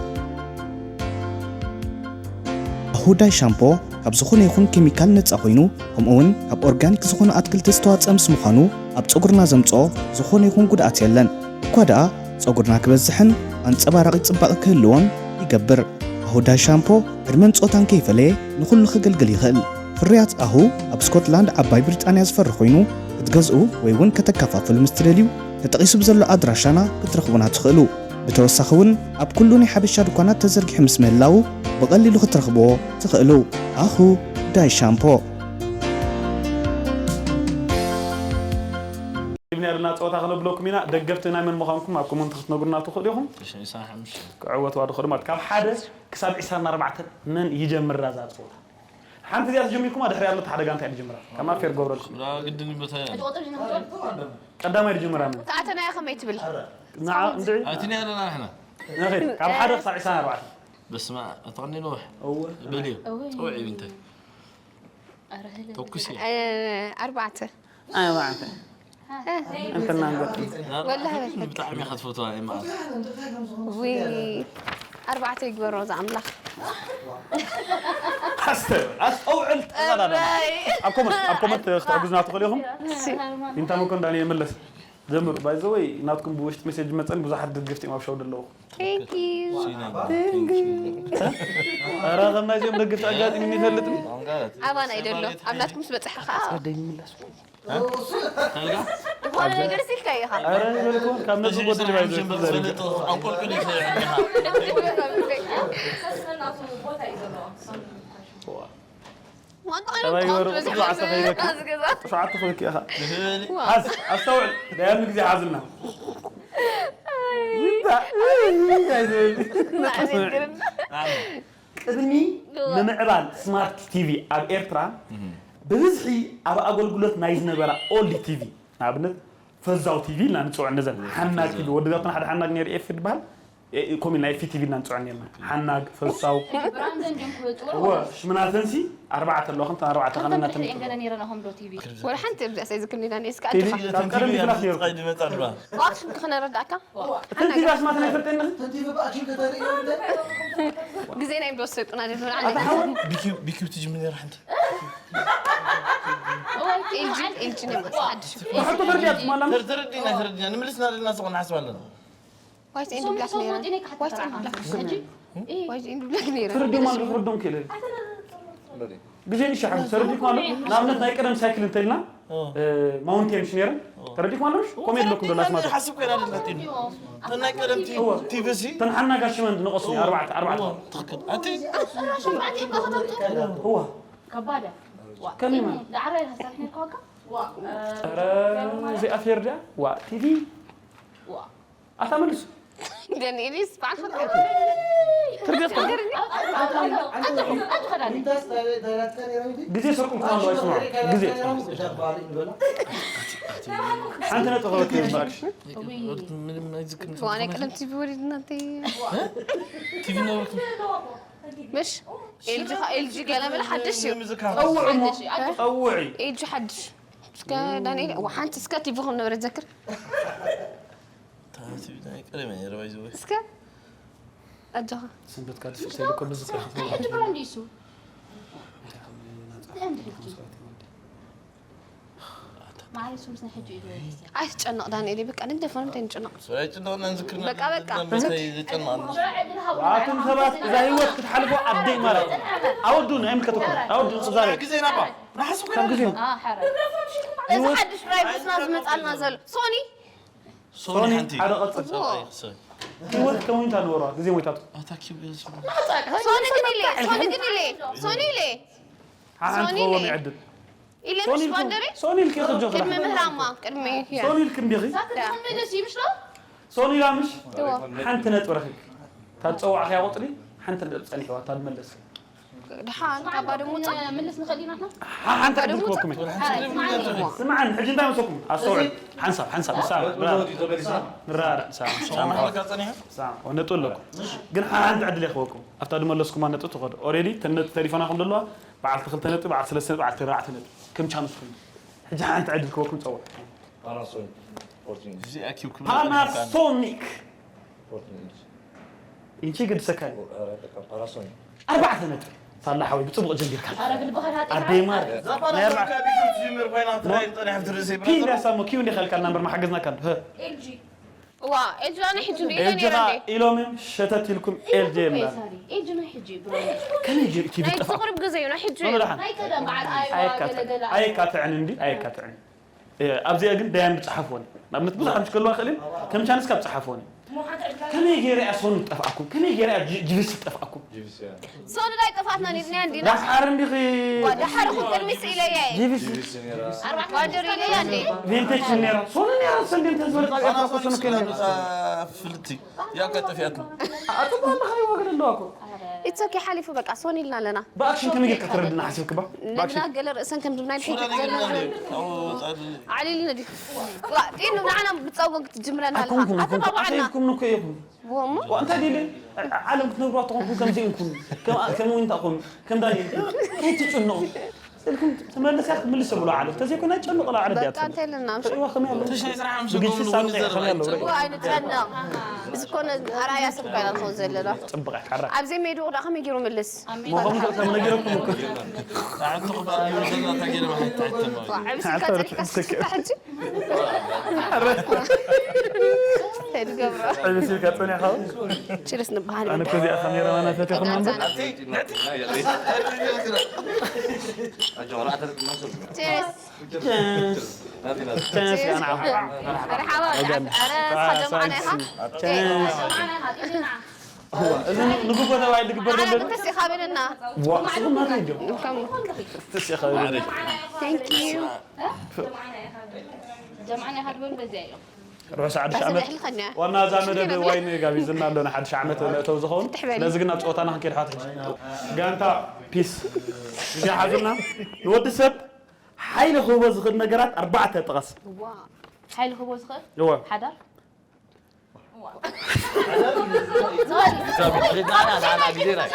ኣሁዳይ ሻምፖ ካብ ዝኾነ ይኹን ኬሚካል ነፃ ኮይኑ፣ ከምኡ እውን ካብ ኦርጋኒክ ዝኾኑ ኣትክልቲ ዝተዋፀአ ምስ ምዃኑ ኣብ ፀጉርና ዘምፅኦ ዝኾነ ይኹን ጉድኣት የለን። እኳ ደኣ ፀጉርና ክበዝሕን ኣንፀባራቒ ፅባቐ ክህልዎን ይገብር። ኣሁዳይ ሻምፖ ዕድመን ፆታን ከይፈለየ ንኹሉ ከገልግል ይኽእል። ፍርያት ኣሁ ኣብ ስኮትላንድ ዓባይ ብሪጣንያ ዝፈሪ ኮይኑ ክትገዝኡ ወይ እውን ከተከፋፍሉ ምስ ትደልዩ ተጠቒሱ ብዘሎ ኣድራሻና ክትረኽቡና ትኽእሉ። ብተወሳኺ እውን ኣብ ኩሉ ናይ ሓበሻ ድኳናት ተዘርጊሑ ምስ ምህላዉ ብቐሊሉ ክትረኽብዎ ትኽእሉ። ኣኹ ዳይ ሻምፖ። ሂብና ያለና ፀወታ ከነብለኩም ኢና። ደገፍቲ ናይ መን ምዃንኩም ኣብ ኮመንት ክትነግሩና ትኽእሉ ኢኹም። ክዕወትዋ ድኽእሉ ማለት ካብ ሓደ ክሳብ ዕስራን ኣርባዕተን መን ይጀምራ እዛ ፀወታ? ሓንቲ እዚኣ ትጀሚርኩማ ድሕሪ ያለት ሓደ ጋንታ ይጀምራ። ከማ ፌር ገብረልኩም። ላ ግድን ይመታ። ቀዳማይ ይጀምራ መን? ተኣተናያ ከመይ ትብል? ንዓ እንድዒ። ኣቲና ያለና ንሕና። ንኺድ ካብ ሓደ ክሳብ ዕስራን ኣርባዕተን። በስማ ኣተቐኒ ነውሕ። እወ። በልዮ። እወ። ጸውዒ ብንተ። ኣረ ህለ። ተኩሲ። እ፣ ኣርባዕተ። ኣርባዕተ። እንትና ንገጥም። ወላሂ በልከ። ብጣዕሚ ኢኻ ትፈትዋ እየ ማለት። ውይ፣ ኣርባዕተ ይግበሮ ዝኣምላኽ። ኣስተውዕል፣ ኣስተውዕል፣ ተዛዳዳ። እባይ። ኣብ ኮመንት፣ ኣብ ኮመንት ክትሕግዙና ትኽእሉ ኢኹም? እሺ። ኢንታ መኮን ዳንኤል መለስ። ጀምሩ። ባይ ዘ ወይ ናትኩም ብውሽጢ ሜሴጅ መጸን ብዙሓት ደገፍቲ እዮም ኣብ ሻው ዘለዉ። Thank you። ሲና፣ Thank you። ኧረ ከም ናይዚኦም ደገፍቲ ኣጋጢሙኒ ይፈልጥኒ። ኣባና እዩ ደሎ። ኣብ ናትኩም ምስ በጽሐ ኸዓ። ተልጋ? ዝኾነ ነገር ሲልካ ኢኻ። ኧረ ይበልኩ፣ ካብ ነዚ እዚ ቦዲ ዕስራን ሓሙሽተን ባይ ዘ ብር ዝፈልጥ ኣንቆልቁል እዩ። ሰስናቱ ቦታ እዩ ዘለዎ። ዋ። ዋንታ ጠባይ ገበሩ ቁጥሪ ሸውዓተ ከይበኪ። ኣብዚ ገዛ። ቁጥሪ ሸውዓተ ኮይንኪ ኢኻ። ንህበሊ። ዋ። ሓዝ፣ ኣስተውዕል። ደያኑ ግዜ ሓዝና። ኣይ። ዝታ-፣ ኣይ፣ ኣይ፣ ኣይ፣ ኣይ። ኣነ ግርም። ቅድሚ ዋ። ምምዕባል ስማርት ቲቪ ኣብ ኤርትራ እህ። ብብዝሒ ኣብ ኣገልግሎት ናይ ዝነበራ ኦልድ ቲቪ፣ ንኣብነት ፈዛው ቲቪ ኢልና ንፅውዕ ነዘን። እህ፣ ሓናግ ፈዛው። ቲቪ፣ ወዲ ጋብቶን ሓደ ሓናግ ነይሩ ኤፍ ዝበሃል። እ፣ እ፣ ኮሚል ናይ ኤፍ ቲቪ ኢልና ንፅውዕ ነርና። ሓናግ፣ ፈሳው። ብራንደን ድንኩ፣ ጥዑም። እወ፣ ሽምናተንሲ ኣርባዕተ ኣለዋ፣ ከምተን ኣርባዕተ ከምተን ከነናተን። ድሕሪኤን ገለ ነይረን ኣኹም ዶ ቲቪ? ወላ ሓንቲ እብዚኣ ሰይዝክኒ ዳኒ፣ እስከ ቲቪ፣ ኣጆኻ። ካብ ቀደም ቲቪ ይፍላት ነይሩ። ቃይዲ መጻ ኣለዋ። ዋክሽን ክነረዳእካ? እተን ቲቪ ኣስማተን ኣይፈልጠን ኢኺ? እተን ቲቪ ብኣክሽን ከተርእዮ እንደ? ግዜና እዮም ዝወሰዱና፣ ደልሆና ኣታ ሓወን? ቢኪ-፣ ቢኪ ትጅምር ሓንቲ። ኤልጂ፣ ኤልጂ ናይ ማስ ሓድሽ። ብሓቂ ተረዲኣት ማላ? ተር-፣ ተረዲና፣ ተረዲና። ንምልስና ዘለና ሰው ንሓስብ ኣለና። ዋይት ኤንድ ብላክ ነይረን። ዋይት ኤንድ ብላክ ነይረን። ዋይት ኤንድ ብላክ ነይረን። ተረዲኦም ኣሎ፣ ተረዲኦም ከይለ። ግዜ ንሻሕ ተረዲእኩም ኣሎ። ንኣብነት ናይ ቀደም ሳይክል እንተልና፣ እ። እ፣ ማውንቴን ሽ ነይረን። እ። ተረዲእኩም ኣሎ ምሽ? ኮሜዲ ኣለኩም ዶ ናስማት? ሓስብ ኮይና ደላ ቲቪ። ተን ናይ ቀደም ቲ-፣ እወ። ቲቪ ሲ? ተን ሓና ጋሽመን ዝነቐሱ እወ። ኣርባዕተ፣ ኣርባዕተ። እወ፣ ትኽክል። ኣቲ? እወ። ከባዳ። ከመይ ማለት? ዳዕሮ ኢልካ ስራሕ ነርካ ዋካ? ዋ። ኧረ፣ እዚኣ ፌር ድያ? ዋ፣ ቲቪ። ዋ። ኣታ መልሱ። ደንኤሊስ በዓል ፈጣሪ። ትርገፍ ትርገፍ። ግዜ ሰርቁልኩም ኣለዋ፣ ይስምዑ። ግዜ። ሓንቲ ነጥቢ ክበክር ይባል። ምንም ኣይዝክርን። ዋና ቀደም ቲቪ ወሪድና እንተ። ቲቪ ነበርኩም? ምሽ? ኤልጂ ኸ-፣ ኤልጂ ገለ መለ ሓድሽ እዩ። ጸውዑ እሞ። ሓድሽ እዩ። ጸውዒ። ኤልጂ ሓድሽ። እስከ ዳንኤል፣ ዋ፣ ሓንቲ እስከ ቲቪ ከም ነበረ ትዘክር? ታቲ ናይ ቀደም እየ፣ ረባይ ዝወይ። እስከ ኣጆኻ። ሰንበት ካርድ ፍተይ እኮ ብዙ ሰዓት። እንታይ ሕጂ ብራንድ እዩ እሱ? እንታይ ከም ናጻ እንታይ ሕጂ? መስዋዕት ይወልድ። ማሪ እሱ ምስ ናይ ሕጂ እዩ ዝወይ። ኣይትጨነቕ ዳንኤል፣ በቃ ንግደፎም፣ እንታይ ንጨነቕ? ስራይ ጭንቀት ነን ዝክርና በቃ፣ በቃ። ነን መታይ ዝጨነቕ። ኣቱም ሰባት እዛ ህይወት ክትሓልፎ ኣደይ ማለት ኣወዱን ኣይምልከተኩም። ኣወዱን ጽዛሬ። ግዜ ናባ። ንሓስብ ከም ግዜ። አ፣ ሓረ። እዚ ሓድሽ ድራይቭ ምስና ዝመጻልና ዘሎ። ሶኒ? ሶኒ ሶኒ ሓንቲ። ሓደ ቀጽል። ሰብኣይ ክሰብ። ህይወት ከዊንታ ነበሯ፣ ግዜ ሞይታቱ። ኣታ ኪብ ገዝ። ሶኒ ግን ኢለ፣ ሶኒ ግን ኢለ፣ ሶኒ ኢለ። ሓሓንቲ ሶኒ ከዎም ኢለ። ይዕድል። ኢለ ሶኒ ምሽ ኢልኩም፣ ባንደሪ? ሶኒ ኢልኪ ከጆ ቅድሚ ክላ። ምህራማ፣ ቅድሚ፣ ያ። ሶኒ ኢልኪ እምቢ ኺ? ያ። ሶኒ ኢላ ምሽ? እዎ። ሓንቲ ነጥቢ ረኺብኪ። እታ ዝጸዋዕኽያ ቁጽሪ ሓንቲ ነጥቢ ጸኒሕዋ፣ እታ ዝመለስኪ። ደሓን ካብ ባዶ ምውፃእ ምልስ ንኽእል ኢና። ሓንቲ ዕድል ክወኩም። ስምዓኒ፣ ሕጂ እንታይ መስለኩም? ኣስተውዕል። ሓንሳብ፣ ሓንሳብ፣ ንሳ ንራዳእ፣ ንሳ ነጥቢ ኣለኩም። ግን ሓንቲ ዕድል እየ ክወኩም። ኣብታ ዝመለስኩማ ነጥቢ ትኸዱ። ኦሬዲ ተን ነጥቢ ተሪፈናኹም ዘለዋ በዓልቲ ክልተ ነጥቢ፣ በዓልቲ ሰለስተ ነጥቢ፣ በዓልቲ ኣርባዕተ ነጥቢ። ከም ቻንስ ኮይኑ። ሕጂ ሓንቲ ዕድል ክወኩም ጸውዕ። ፓናሶኒክ ፎርቲን ኢንች። እዚኣ ኪው ክብል ፓናሶኒክ ፎርቲን ኢንች። ኢንቺ ግድሰካ እዩ። ኧረ፣ በቃ ፓናሶኒክ። ኣርባዕተ ነጥቢ። ሳላ ሓወይ ብጽቡቕ ጀሚርካ። ኣደይ ማር። ናይ ኣርባዕተ ዛፓና ቢቱ ትጅምር ኮይና ትራይ ጠኒሕ ትርእሲ ፒ እንዲያ ሳሞ ኪው እንዲኻ ኢልካልና እምበር መሓገዝናካ እንዶ። ህ። ኤልጂ። እዋ ኤልጂ ኣነ ሕጂ እንዲ ኢለን ኤልጂ ኻ ነይረ እንዴ? ኢሎም እዮም ሸተት ኢልኩም ኤልጂ የብላን። ኤልጂ ናይ ሕጂ ብሮ። ከመይ ጌርኪ ብጠፋ? ናይ ዝቕርብ ግዜ እዩ ናይ ሕጂ። ኖ ደሓን። ናይ ቀደም በዓል ኣይዋ ገለ ኣይካትዕን ገለ። ኣይካትዕን እንዲ ኣይካትዕን። እ፣ ኣብዚኣ ግን ዳያን ብጽሓፍዎን ንኣብነት ብዙሓት ምስ ከልዋ ክእል ከም ቻንስ ካብ ጽሓፍዎን ከመይ ገይረ እያ ሶኒ ትጠፍኣኩም? ከመይ ገይረ እያ ጂ- ጂቪሲ ትጠፍኣኩም? ሶኒ ኣይጠፋትና ኒድና እንዲና። ዳሓር እንዲኺ ዋ ደሓር ኹን ቅድሚ ስኢለያ እየ። ጂቪሲ ኣርባዕተ ዋንጀር ኢለያ እንዴ? ቪንቴጅ ነራ ሶኒ ነራ ሰንዴ እንተ ዝበለ ጣብያ እኮ ሶኒ ከይነ ፍልቲ ያካ ጠፊኣትና ኣጥባ ኣለኻ ይዋገድ ኣለዋ እኮ ኢትስ ኦኬ ሓሊፉ በቃ ሶኒ ኢልና ኣለና። ብኣክሽን ከመይ ጌርካ ትረድና ሓሲብክባ ነግና ገለ ርእሰን ከም ዝብናይ ድሕሪ ዓሊልና ድዩ? ዋ ጢኑ ንዓና ብፀጉ ክትጅምረና ኣለኻ። ኣይኮንኩም ኣይኮንኩም ኣተባባዕና። ኣተይኩም እኮ ኢኹም ወሞ ዋ እንታይ ዲለ ዓለም ክትነግሯ ተኾንኩም ከምዚ ኢንኩም ከም ከም ዊንታ ኹም ከም ዳኒ ኢንኩም ከይትጭነቑ ስልኩም ተመለስያ ክትምልስ ብሎ ዓለም ተዘይኮነ ጨንቕ ላ ዓለም በቃ ቢያት እንታይ ኢልና ተሪዋ ከመይ ኣለዉ ትሽዒ ስራሕ ምስ ብግልፂ ገበሩ ሳብ ንዘርባ ከመይ ኣለዉ ይጨንቕ። ዋ ኣይንጨነቕ። እዚ ኮነ ኣርኣያ ሰብ ኮይና ንኸውን ዘለና። ፅብቕ እያ ሓራ ኣብ ዘይሜድኡ ዳ ከመይ ገይሩ ምልስ? መኸም ከም ነጊረኩም እኮ ኣዕጥቑ በኣሉ ዘላ ታጌለ ማሕት ኣይተማ ዋ ዕብስካ ጸኒሕካ ስክታ ሕጂ? ተድገብሮ ዕብስ ኢልካ ፀኒኻ ችርስ ንበሃል ኣነ እኮ እዚኣ ካሜራ ማና ፈቲኹም እምበር ችርስ ቸንስ ቸንስ ኣና ርሓባ ረ ስኻ ጀምዓና ኢኻ ቸንስ እዚ ንጉቦ ተባሂሉ ዝግበር ዘሎ ተሲኻ በለና ዋ ስኹም ናተይ ዶ ከም ተሲኻ በለና Thank you ጀምዓና ኢኻ ትበሉ በዚኣ እዮም ርሑስ ሓድሽ ዓመት ሕልኸኛ ዋና እዛ መደብ ዋይን ጋቢዝና ኣሎ ንሓድሽ ዓመት መእተዊ ዝኸውን ትሕበኒ። ስለዚ ግን ናብ ፀወታና ክንከይድ ሓት ሕጂ ጋንታ ፒስ እዚኣ ሓዙልና ንወዲ ሰብ ሓይሊ ክህቦ ዝኽእል ነገራት ኣርባዕተ ጥቐስ ሓይሊ ክህቦ ዝኽእል እወ ሓዳር ግዜ ናይ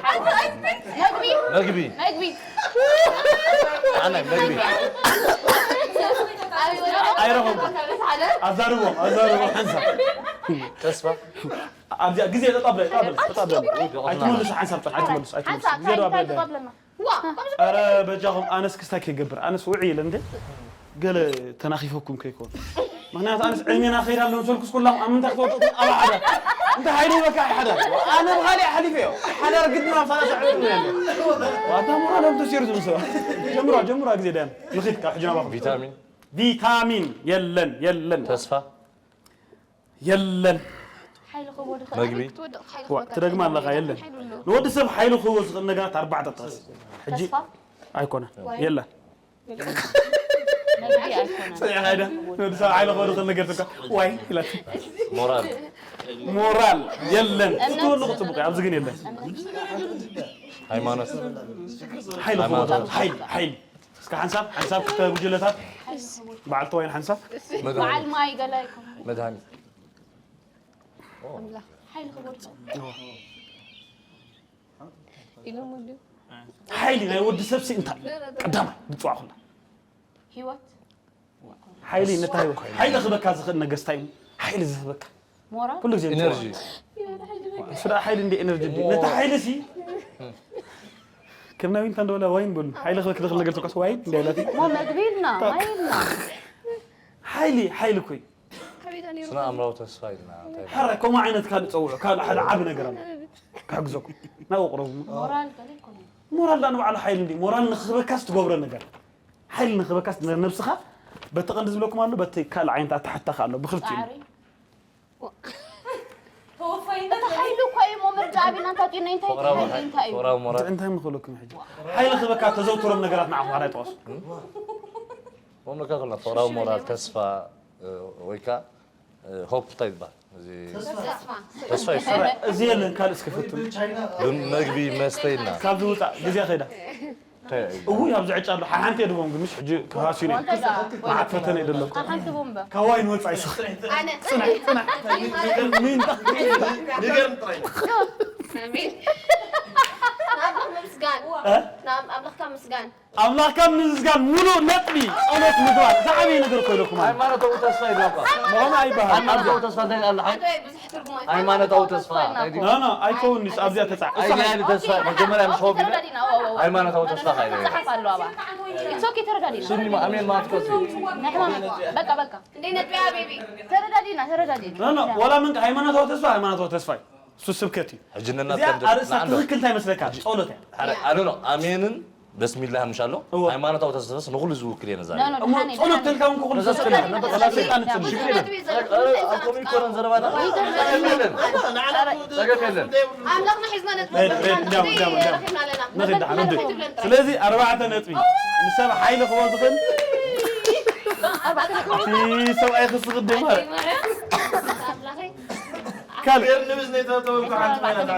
መግቢ መግቢ መግቢ ኣነ መግቢ ኣይረኸብኩ ኣዛርቦ ኣዛርቦ ሓንሳብ ተስፋ ኣብዚኣ ግዜ ጠጣብ ጠጣብ ኣይትመልሱ ሓንሳብ ጥራሕ ኣይትመልሱ ኣይትመልሱ ግዜ ዶ ኣብ ተቐብለና ኧረ በጃኹም ኣነስ ክስታይ ከይገብር ኣነስ ውዒ ኢለ እንደ ገለ ተናኺፈኩም ከይኮን ምክንያቱ ኣነስ ዕድሜና ከይድ ኣሎ መሰልኩስ ኩላም ኣብ ምንታይ ክትወድቁ ኣብ ሓደ እንታይ ሓይሉ በካ ሓደ ኣነ ብኻሊ ሓሊፈ እዮ ሓዳር ግድና ኣብ ሰላሳ ዕድሜ ያለ ዋታ ሞራሎም ተሲሩ ዝምሰባ ጀምሯ ጀምሯ ግዜ ዳያን ንኺድ ካብ ሕጂ ናባኹም ቪታሚን ቪታሚን የለን የለን ተስፋ የለን ሓይሊ ክህቦ ድኽእል መግቢ ክትወድቕ ሓይሊ ዋ ክህበካ ትደግማ ኣለኻ ትኽእል የለን ሓይሊ ኣሎ። ንወዲ ሰብ ሓይሉ ክህቦ ዝኽእል ነገራት ኣርባዕተ ጥቕስ ሕጂ ተስፋ ኣይኮነን የለን መግቢ ኣይኮነን ፀኒሕካ ኢዳ ንወዲ ሰብ ሓይሉ ክህቦ ዝኽእል ነገር ትካ ዋይ ኢላት ሞራል ሞራል የለን ክትህሉ ክፅቡቅ ኣብዚ ግን የለን ሃይማኖት ሓይሉ ክህቦ ሓይል ሓይል እስከ ሓንሳብ ሓንሳብ ክልተ ጉጅለታት በዓልቲ ወይን ሓንሳብ በዓል ማይ ገለ ይኮን መድሃኒት ሓይሊ ክህቦ ድኽእል ኢሎም ወዲ ሓይሊ ናይ ወዲ ሰብ ሲ እንታይ ቀዳማይ ንፅዋዕ ኩና ህይወት ሓይሊ ነታ ህይወት ሓይሊ ክህበካ ዝኽእል ነገር እንታይ እዩ ሓይሊ ዝህበካ ሞራል ኩሉ ግዜ ኢነርጂ እሱ ደኣ ሓይሊ እንደ ኤነርጂ እንደ ነታ ሓይሊ ሲ ከም ናይ ዊንታ እንደበለ ዋይን በሉ ሓይሊ ክበክ ዝኽእል ነገር ተኳስ ዋይን እንደ ያላት ሞ መግቢ ኢልና ማይ ኢልና ሓይሊ ሓይሊ እኮ እዩ ስነ ኣእምራዊ ተስፋ ኢልና እንታይ ሕረ ከምኡ ዓይነት ካልእ ፀውዑ ካልእ ሓደ ዓቢ ነገር ኣሎ ክሕግዘኩም ናብ ኣቕረቡ ሞራል ገለ ይኮነ ሞራል ዳ ንባዕሉ ሓይሊ እንዲ ሞራል ንክህበካስ ትገብሮ ነገር ሓይሊ ንክህበካስ ነብስኻ በቲ ቀንዲ ዝብለኩም ኣሎ በቲ ካልእ ዓይነት ኣተሓትታ ኣሎ ብክልቲኡ ፃዕሪ እቲ ሓይሉ እኮ እዩ ሞ ምርጫ ኣቢልና እንታይ ጢና እንታይ ፍቕራዊ ሓይሊ እንታይ እዩ ፍቕራዊ ሞራል እንታይ ምኽእለኩም ሕጂ ሓይሊ ክህበካ ተዘውትሮም ነገራት ንዓኹም ሓደ ጠቐሱ መምለካ ከለና ፍቕራዊ ሞራል ተስፋ እ፣ ወይ ከዓ ሆፕ እንታይ ይባሃል? እዚ ተስፋ ተስፋ ይሱ እዚ የለን ካልእ እስኪ ፍቱ ቻይና ብመግቢ መስተ ኢልና ካብዚ ውፃእ ግዜ ከይዳ እንታይ እዩ? እውይ ኣብዚ ዕጫ ኣሎ ሓሓንቲ የድዎም ግን ምሽ ሕጂ ክሃስዩ ነ ዋንታ ዳ መዓት ፈተነ ይደለኩ ሓንቲ ቦምበ ካዋይ ንወፃእ ይስኽ ኣነ ፅናሕ ፅናሕ ንገርም ጥራይ ኣሜን። ናብ ምስጋን እ? ናብ ኣምላኽካ ምስጋን ኣምላኽካ ምምስጋን ሙሉእ ነጥቢ ጸሎት ምግባር ዝዓበየ ነገር ኮይለኩም ማለት ሃይማኖታዊ ተስፋ ይብላ እኳ ምኾነ ኣይበሃል ሃይማኖታዊ ተስፋ እንታይ ይላል? ሓደ ብዙሕ ትርጉም ኣይኮነን። ሃይማኖታዊ ተስፋ ናይ ኖ ኖ ኣይከውን ንስ ኣብዚኣ ተጻዕ እሳ ኣይናይ ተስፋ መጀመርያ ምስ ሆቢ ተረዳዲና ሃይማኖታዊ ተስፋ ካይለ ጽሓፍ ኣለዋ ባ ኢትስ ኦኬ ተረዳዲና ስኒ ኣሜን ማለት ኮሲ ናይ ሕማም በቃ በቃ እንዴ ነጥቢ ኣቤቢ ተረዳዲና ተረዳዲና ኖ ኖ ወላ ምን ሃይማኖታዊ ተስፋ ሃይማኖታዊ ተስፋ እዩ እሱ ስብከት እዩ ሕጂ ነናት እዚኣ ከም ኣርእስታ ትኽክል እንታይ መስለካ ጸሎት እያ ኣነ ነው ኣሜንን በስሚላህ ምሻሎ እወ። ሃይማኖታዊ ተስፋስ ንኹሉ ዝውክል እየ ነዛ ኖ ኖ እሞ ድሓን ጸሎት ተልካ እውን ክኹሉ ተዘክር ዘስክል ነበር ሰይጣን ይጽልይ ነጥቢ ኣኮም ይኮነን ዘረባና ጸገም የለን ኣምላኽና ሒዝና ነጥቢ ሄድ፣ ሄድ፣ እንዲያውም፣ እንዲያውም፣ እንዲያውም። ረኺብና ኣለና ንኺድ ደሓን ንዱ ስለዚ ኣርባዕተ ነጥቢ ንሰብ ሓይሊ ክቦ ዝኽእል እቲ ሰብኣይ ክስኽድ ማለት ካልእ ገርኒ ብዝነይ ተበልኩ ሓንቲ ኮይና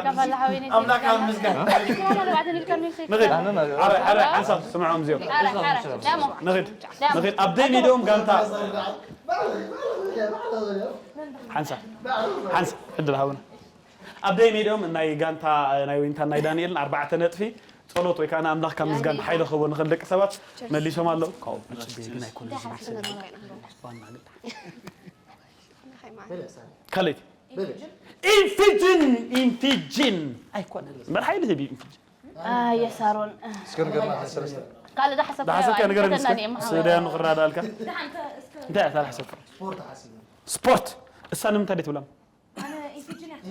ኣምላክ ኣብ ምስጋና ንኺድ ሓራይ ሓራይ ሓንሳብ ስምዖም እዚኦም ንኺድ ንኺድ ኣብ ደይ ሜድኦም ጋንታ ሓንሳብ ሓንሳብ ዕድል ሃቡና ኣብ ደይ ሜድኦም ናይ ጋንታ ናይ ዊንታ ናይ ዳንኤልን ኣርባዕተ ነጥፊ ጸሎት ወይ ከዓ ንኣምላኽካ ምስጋን ሓይሊ ክህቦ ንኽእል ደቂ ሰባት መሊሶም ኣለዉ ካብኡ ብፅቤ ግን ኣይኮነ ዝብል ሰብ ዋና ግን ካልእቲ ኢንፊጅን ኢንፊጅን ኣይኮነ እምበር ሓይሊ ህብ ኢንፊጅን ኣየ ሳሮን እስከ ንገርና ሰለስተ ካልእ ዝሓሰብካ ዳሓሰብካ ነገር ፈተና ምስኪን እየ መሃባ። ስደያ ንኽረዳልካ እንታይ እያ ታሓሰብካ ስፖርት እሳ ንምንታይ ደይ ትብላ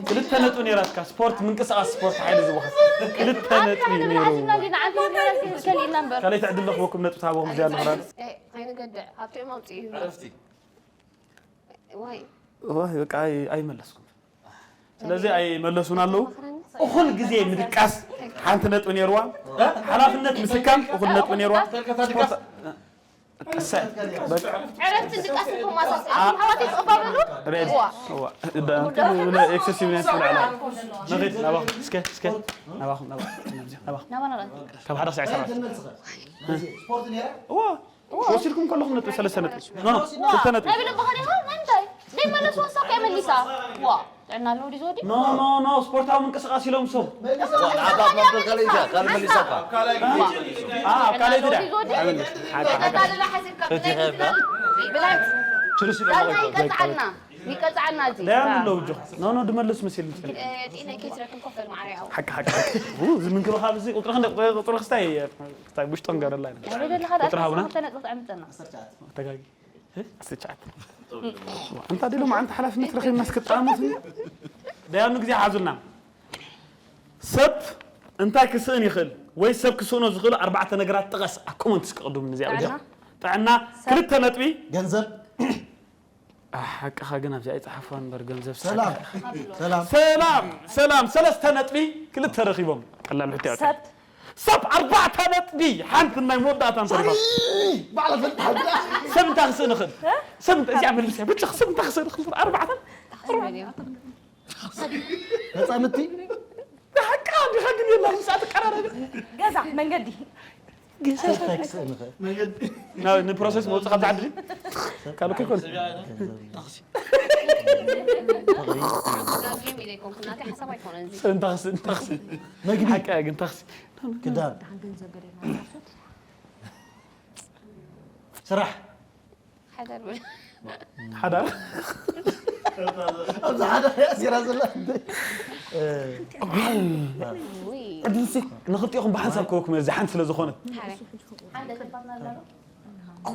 ክልተ ነጥቢ ነይራትካ ስፖርት ምንቅስቃስ ስፖርት ሓይሊ ዝወሃብ ክልተ ነጥቢ ነይሩ ሓሲብና እንዲና ዓንተ ይመለስ ይብል ከሊእና እምበር ካልኣይቲ ዕድል ረኽበኩም ነጥቢ ትሃበኹም እዚኣ ንኽራል ኣይንገድዕ ኣብቲኦም ኣምፅኡ ዕረፍቲ ዋይ ዋይ በቃ ኣይ- ኣይመለስኩም ስለዚ ኣይመለሱን ኣለዉ እኹል ግዜ ምድቃስ ሓንቲ ነጥቢ ነይርዋ ሓላፍነት ምስካም እኹል ነጥቢ ነይርዋ ስፖርት- ቀሰ- በቃ ዕረፍቲ ድቃስ እኮ ማሳስ ኣሕዋት ይፅቕባሉ ሬድ እዋ ዳ- እንትን ብለ ኤክሰሲቭ ናይ ስለ ዓላ ንኺድ ናባኹም እስከ እስከ ናባኹም ናባኹም ናባኹም ናባና ካብ ሓደ ክሳዕ ሰባት ስፖርት ነይራ እዋ ወሲድኩም ከለኹም ነጥቢ ሰለስተ ነጥቢ ኖ ኖ ክልተ ነጥቢ ናይ ብልቢ ኸዲኻ እንታይ ደይ መለስዋ እሳ እኮ እያ መሊሳ ዋ ጥዕና ኣለዎ ድዩ ዝወዲ ኖ ኖ ኖ ስፖርታዊ ምንቅስቃስ ኢሎም ሶም ንዓታት መበል ካልእ ኢልካ ካልእ መሊሳካ ኣብ ካልኣይቲ ዳ ጠቃልላ ሓሲብካ ብናይ ፈቲኻ ኢልካ ብናይ ችርስ ኢሎም ዳኛ ይቀፅዓልና ይቀፅዓልና እዚ ዳያን ኣለዉ እጆ ኖ ኖ ድመልስ መሲል ጢነ ከይትረክብ ኮፈል ማዕረ ያው ሓቂ ሓቂ ሓቂ እዚ ምንክብኻብ እዚ ቁፅሪ ክንደ ቁፅሪ ክስታይ ክስታይ ውሽጦ ንገረላ ናይ ደለኻ ቁፅሪ ሃቡና ተነጥሎ ትዕምፀና ተጋጊ እ? ኣስር ትሽዓተ እንታ ደሎ መዓንቲ ሓላፍነት ረኺብና እስክጠዓሙት ደያኑ ግዜ ሓዙልና ሰብ እንታይ ክስእን ይኽእል ወይ ሰብ ክስእኖ ዝኽእሉ ኣርባዕተ ነገራት ጥቀስ ኣብ ኮመንትስ ክቕድሙ ንዚኣ ወዲያ ጥዕና ክልተ ነጥቢ ገንዘብ ሓቅኻ ግን ኣብዚኣ ይፅሓፍዋ እምበር ገንዘብ ሰላም ሰላም ሰላም ሰላም ሰለስተ ነጥቢ ክልተ ረኺቦም ቀላል ሕትያ ሰብ ሰብ ኣርባዕተ ነጥቢ ሓንቲ ናይ መወዳእታ እንተሪፋ ባዕላ ፈልጥ ሓብላ ሰብ እንታይ ክስእን ይኽእል ሰብ እንታይ እዚኣ መልስ እያ ብቻ ሰብ እንታይ ክስእን ይኽእል ኣርባዕተ መፃምድቲ ሓቃ እንዲኻ ግን የላ ምስኣ ትቀራረብ ገዛ መንገዲ እንታይ ክስእን ይኽእል ናብ ንፕሮሰስ መውፅእ ካብ ዝዓድል ካልእ ከይኮነ ጌም ኢለ ይኮንኩ ናተይ ሓሳብ ኣይኮነን እዚ ሰብ እንታይ ክስእን እንታይ ክስእን መግቢ ሓቃ ግን ታክሲ ክዳን ስራሕ ሓዳር በል ሓዳር ኣብዚ ሓደ ኣሲራ ዘላ ውይ ዕድልሲ ንክልቲኦኹም ብሓንሳብ ክህበኩም እየ እዚ ሓንቲ ስለ ዝኾነት ሓደ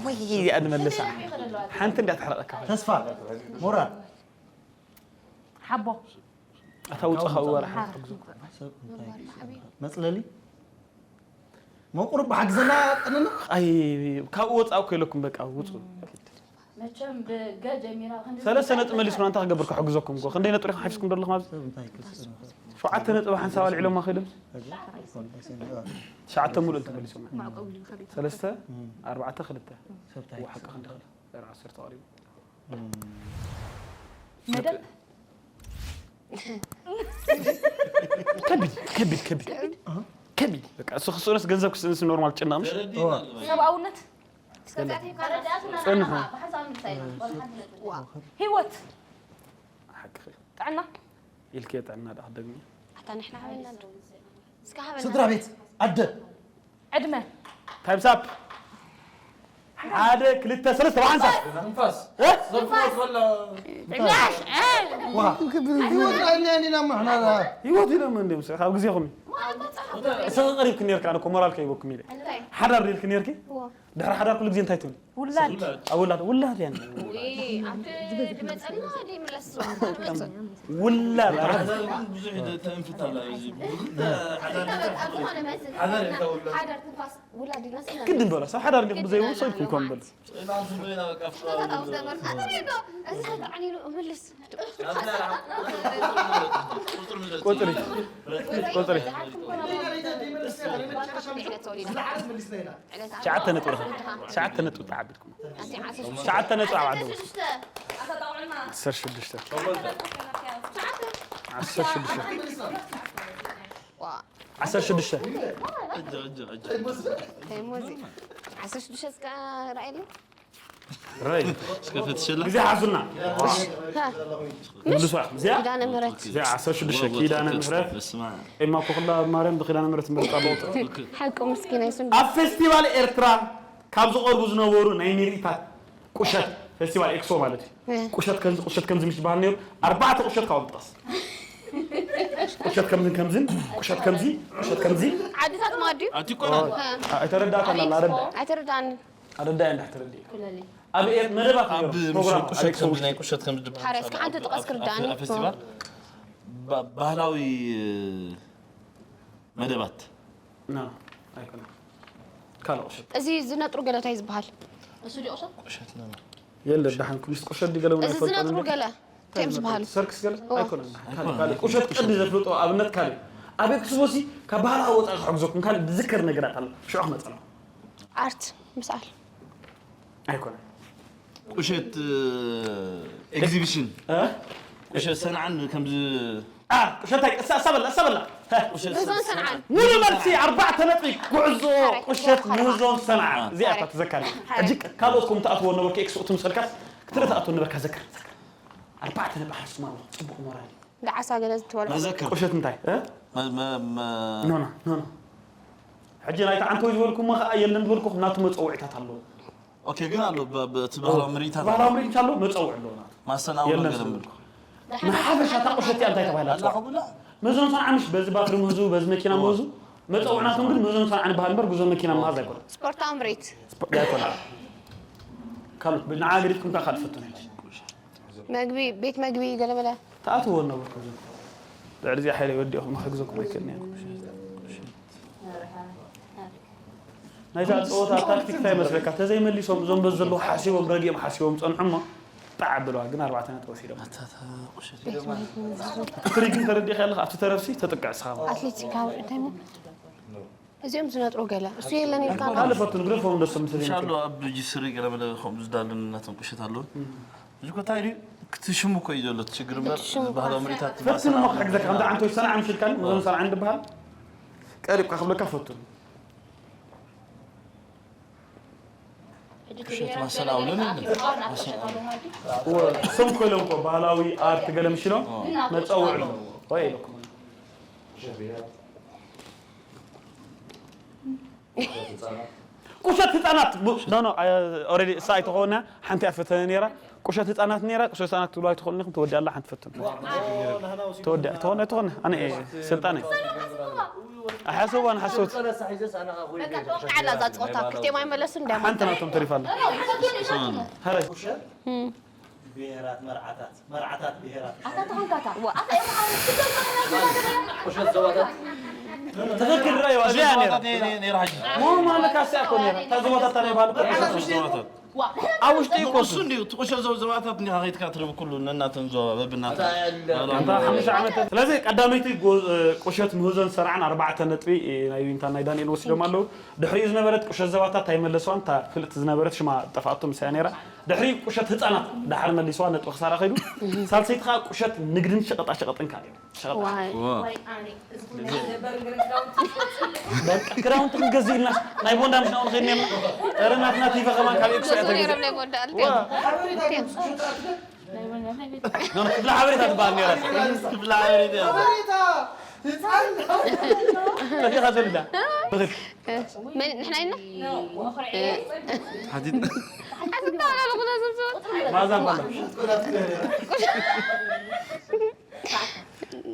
ወይ እዚኣ ንመልሳ ሓንቲ እንዲያ ትሕረቐካ ተስፋ ሞራል ሓቦ ኣታ ውፅእ ካብ ወራ ሰብ እንታይ መፅለሊ መቁር ብሓግዘና ጥንና ኣይ ካብኡ ወፃእ እኮ ኢለኩም በቃ ውፁ መቸም ብገ ጀሚራ ክንዲ ሰለስተ ነጥቢ መሊስኩም እንታይ ክገብር ክሕግዘኩም እኮ ክንደይ ነጥቢ ኢኹም ሓፊዝኩም ዘለኹም ኣብዚ ሰብ እንታይ ክስእን ይኽእል? ሸውዓተ ነጥቢ ሓንሳብ ኣልዒሎም ኣኺሎም ሕጂ ኣይኮን፣ ኣይሰን፣ እ፣ ትሽዓተ ሙሉእ ተመሊሶም ማዕቆብ ዝኸብድ ሰለስተ ኣርባዕተ ክልተ ሰብ እንታይ ወሓቂ ክንዲ ክልተ ዓሰርተ ተቐሪቡ እም፣ መደብ ከቢድ ከቢድ ከቢድ ከቢድ በቃ እሱ ክስኡነስ ገንዘብ ክስእንስ ኖርማል ጭናምሽ ሰብኣውነት እስከ ጻዕቲ ካረዳት ጽንሑ ብሓሳብ ምሳይ ህይወት ሓቅኺ ጥዕና ኢልከ ጥዕና ዳ ክደግሚ ኣታ ንሕና ሓበና እስከ ሓበና ስድራ ቤት ኣደ ዕድመ ታይምስ ኣፕ ሓደ ክልተ ሰለስተ ብሓንሳብ ንፋስ እ? ዘፍወት ወላ ዋ ህይወት ኣይና ዲና ማሕና ህይወት ኢሎም እንዲም ካብ ግዜኹም እዩ እስኺ ቀሪብክ ነርካ ኣነ እኮ ሞራል ከይበኩም ኢለ ሓዳር ዲልክ ነርኪ ድሕሪ ሓዳር ኩሉ ግዜ እንታይ ትብል ውላድ ኣውላድ ውላድ ያን ኣብቲ ድመፀና ድምለስ ውላድ ብዙሕ ተንፍት ኣላ እዚ ሓዳር ትንፋስ ውላድ ኢልና ግድን በሎ ሰብ ሓዳር እንዲኹም ብዘይብሉ ሰው ኢልኩም ከም በሉ ቁፅሪ ቁፅሪ ትሽዓተ ነጥቢ ትሽዓተ ነጥቢ ተዓቢድኩም ትሽዓተ ነጥቢ ኣብ ዓደው ዓሰርተ ሽዱሽተ ዓሰርተ ሽዱሽተ ዓሰርተ ሽዱሽተ ዓሰርተ ሽዱሽተ እስከ ራእየለይ ራይ እስከ ፈትሸላ ግዜ ሓዙልና ምልሷ እዚኣ ኪዳነ ምህረት እዚኣ ዓሰርተ ሽዱሽተ ኪዳነ ምህረት በስማ ኤማ ኮክላ ማርያም ብኪዳነ ምህረት ምርጫ ለውጥ ሓቁ ምስኪን ኣይሱን ኣብ ፌስቲቫል ኤርትራ ካብ ዝቐርቡ ዝነበሩ ናይ ምርኢታት ቁሸት ፌስቲቫል ኤክስፖ ማለት እዩ ቁሸት ከምዚ ቁሸት ከምዚ ምስ ዝበሃል ነይሩ ኣርባዕተ ቁሸት ካብኦም ጥቀስ ቁሸት ከምዝን ከምዝን ቁሸት ከምዚ ቁሸት ከምዚ ዓድታት ማድዩ ኣቲ ቆና ኣይተረዳእካ ኣላ ኣረዳ ኣይተረዳኒ ኣረዳ እንዳ ተረዲ ኣብ ኤር መደባት ኣብ ነይሩ ፕሮግራም ቁሸት ከምዚ ናይ ቁሸት ከምዚ ድባ ሓረ እስከ ሓንቲ ጥቀስ ክርዳእኒ ፌስቲቫል ባ- ባህላዊ መደባት ና ኣይኮነ ካልኦ ቁሸት እዚ ዝነጥሩ ገለ እንታይ ዝበሃል ቁሸት ነው የለ ደሓን ኩምስ ቁሸት ድገለ እውን እዚ ኣይፈልጦን ዝነጥሩ እንዴ? ገለ እንታይ ምስ በሃሉ ሰርክስ ገለ ኣይኮነን ካልእ ካልእ ቁሸት ቅዲ ዘፍልጦ ኣብነት ካልእ ኣብ ኤክስፖ ሲ ካብ ባህላዊ ወፃኢ ክሕግዘኩም ካልእ ዝዝከር ነገራት ኣሎ ሽዑ ክመፀና ኣርት ምስኣል ኣይኮነን ቁሸት ኤግዚቢሽን እ? ቁሸት ሰንዓን ከምዚ አ፣ ቁሸታይ እሳ እሳ በላ እሳ በላ ምህዞን ሰንዓን ሙሉ መልሲ ኣርባዕተ ነጥቢ ጉዕዞ ቁሸት ምህዞን ሰንዓ እዚኣ እታ ተዘካሪ ሕጂ ካልኦት ከም ትኣትዎ ነበርኩ ኤክስ እቱ ምሰልካስ ክትርኢ ትኣትዎ ነበርካ ዘክር ዘክር ኣርባዕተ ነጥቢ ሓስማ ጽቡቕ ሞራል እዩ ደዓሳ ገለ ዝትበልዖ መዘክር ቁሸት እንታይ እ? መ- መ- መ- ኖ ኖ ኖ ኖ ሕጂ ናይቲ ዓንተው ዝበልኩሞ ከዓ የለን ዝበልኩኹም ናቱ መፀውዒታት ኣለዎ ኦኬ ግን ኣሎ በ- በ- እቲ ባህላዊ ምርኢታት ባህላዊ ምርኢት ኣሎ መፀውዒ ኣለዎ ናቱ ማሰናው የለን ነገር ስለ ምልኩ ንሓፈሻ እታ ቁሸት እያ እንታይ ተባሂላ ኣላ ከብላ ምህዞን ሰንዓ ምሽ በዚ ባትሪ ምህዙ በዚ መኪና ምህዙ መፀውዕናቶም ግን ምህዞን ሰንዓ ንበሃል እምበር ጉዞ መኪና ምሃዝ ኣይኮነ ስፖርታዊ ምርኢት ኣይኮነ ካልኦት ንዓ ገዲፍኩም ከዓ ካልእ ፈትኑ መግቢ ቤት መግቢ ገለመለ ተኣትዎ ነበርኩም ልዕሊ እዚኣ ሓይለ ይወዲኹም ክሕግዘኩም ኣይክእልን እየ ናይዛ ፀወታ ታክቲክ እንታይ ይመስለካ ተዘይመሊሶም እዞም በዚ ዘለዉ ሓሲቦም ረጊኦም ሓሲቦም ፀንሑ እሞ ጣዕ ኣብለዋ ግን ኣርባዕተ ነጥቢ ወሲዶም ኣታታ ቁሸት ትሪ ግን ተረዲእካ ኣለካ ኣብቲ ተረፍሲ ተጥቅዕ ስኻ ኣትሌቲካዊ እንታይ ሞ እዚኦም ዝነጥሩ ገለ እሱ የለን ኢልካ ካልእ ፈትኑ ግደፎም ደሶም ኢንሻ ኣሎ ኣብ ጂ ስሪ ገለመለ ከምኡ ዝዳለኑ እናተን ቁሸት ኣለዉ እዚ ኮ እንታይ ድዩ ክትሽሙ እኮ እዩ ዘሎ እቲ ሽግር እምበር ክትሽሙ ባህላዊ ምርኢታት ፈትኑ እሞ ክሕግዘካ ከምዚ ዓንቶች ሰንዓ ምሽልካኒ መዞም ሰንዓ እንድበሃል ቀሪብካ ክብለካ ፈትኑ ቁሸት ማሰላውልን እወ፣ እሶም ኮይሎም እኮ ባህላዊ ኣርት ገለ ምሽሎም መፀውዕ ኣለዎ ወይ ኢለኩም ቁሸት ህፃናት ኖ ኖ ኦሬዲ እሳ ኣይተኾነ ሓንቲ ኣፈተነ ነራ ቁሸት ህፃናት ነራ ቁሸት ህፃናት ትብሉ ኣይትኽእሉ ኢኹም ተወዲኣ ኣላ ሓንቲ ፈትኑ ተወዲኣ ተኾነ ተኾነ ኣነ እየ ስልጣን እየ ኣሓስቡ ኣነ ሓስቡት በቃ ተወቃዕላ እዛ ፀወታ ክልቲኦም ኣይመለሱን እንዲያ ሓንቲ ናቶም ተሪፋ ኣላ ሃረ ብሄራት መርዓታት መርዓታት ብሄራት ኣታ ተኾንካታ ቁሸት ዘዋታት ትኽክል ራእዩ እዚኣ ነራ ነራ ሓጂ ሞ ማለካ እሳ እኮ ነራ እታ ዘዋታት ናይ ባህል እኮ ቁሸት ዘዋታት ኣብ ውሽጢ ይኮሱ እንዲዩ ትቁሸት ዘው ዘዋታት እንዲኻ ከይትካ ትርብ ኩሉ ነናተን ዘዋ በብናታ ኣንታ ሓሙሽተ ዓመት ስለዚ ቀዳመይቲ ጎ- ቁሸት ምህዞን ሰራዕን ኣርባዕተ ነጥቢ ናይ ዊንታ ናይ ዳንኤል ወሲዶም ኣለዉ ድሕሪኡ ዝነበረት ቁሸት ዘዋታት ኣይመለስዋን እታ ፍልጥቲ ዝነበረት ሽማ ጠፋኣቶ ምሳያ ነራ ድሕሪ ቁሸት ህፃናት ደሓር መሊስዋ ነጥቢ ክሳራ ከይዱ። ሳልሰይቲ ከዓ ቁሸት ንግድን ሸቐጣ ሸቐጥን ካልእ። ሸቐጣ። ዋይ። ዋ ወይ ኣነ እዚ ኩሉ ናይ ነበር ግርግራው ትፈጽም በቃ ክዳውንቲ ክንገዝእ ኢልና ናይ ቦንዳ ምሽ ናብኡ ንኸይድ ነርና። ኧረ ናትና ቲፈ ከማን ካብ ኤክሶ እያ ገዝኡ ነይሮም ተገዝእ። ናይ ቦንዳ ዋ። ኣልቲኦም። ኖ፣ ኖ፣ ክፍለ ሓበሬታ ትበሃል ነይራ። ክፍለ ሓበሬታ እያ። ሓበሬታ ህፃን ጠፊኻ ዘሊላ። መን ንሕና ኢና? መኹርዒ ሓቲት ኣለኹ ነዞም ሰባት። ማዛ ባላ።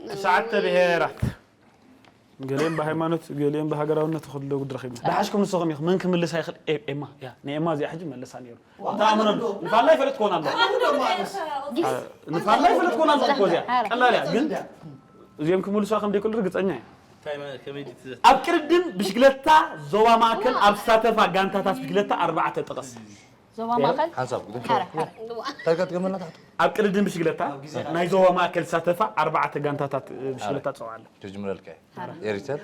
ትሽዓተ ብሄራት ገሊኦም ብሃይማኖት ገሊኦም ብሃገራውነት ክልለ ጉድ ረኺብና። ደሓሽኩም ንስኹም ኢኹም መን ክምልሳ ይኽእል? ኤ- ኤማ እያ። ንኤማ እዚኣ ሕጂ መለሳ ነይሩ። ተኣምኖ ንፋላይ ፈለጥ ክኾን ኣሎ። ንፋላይ ፈለጥ ክኾን ኣሎ እኮ እዚኣ ቀላል እያ ግን እዚኦም ክምልሷ ከም ደይክእሉ ርግፀኛ እየ። ኣብ ቅድድም ብሽግለታ ዞባ ማእከል ኣብ ዝሳተፋ ጋንታታት ብሽግለታ ኣርባዕተ ጥቐስ። ዞባ ማእከል ሓንሳብ ሓረ ሓረ እንታይ ትገመና ታሕቱ ኣብ ቅድድም ብሽግለታ ናይ ዞባ ማእከል ዝሳተፋ ኣርባዕተ ጋንታታት ብሽግለታ ትፀውዓ ኣሎ። ጀጅምረልካ ኤሪተል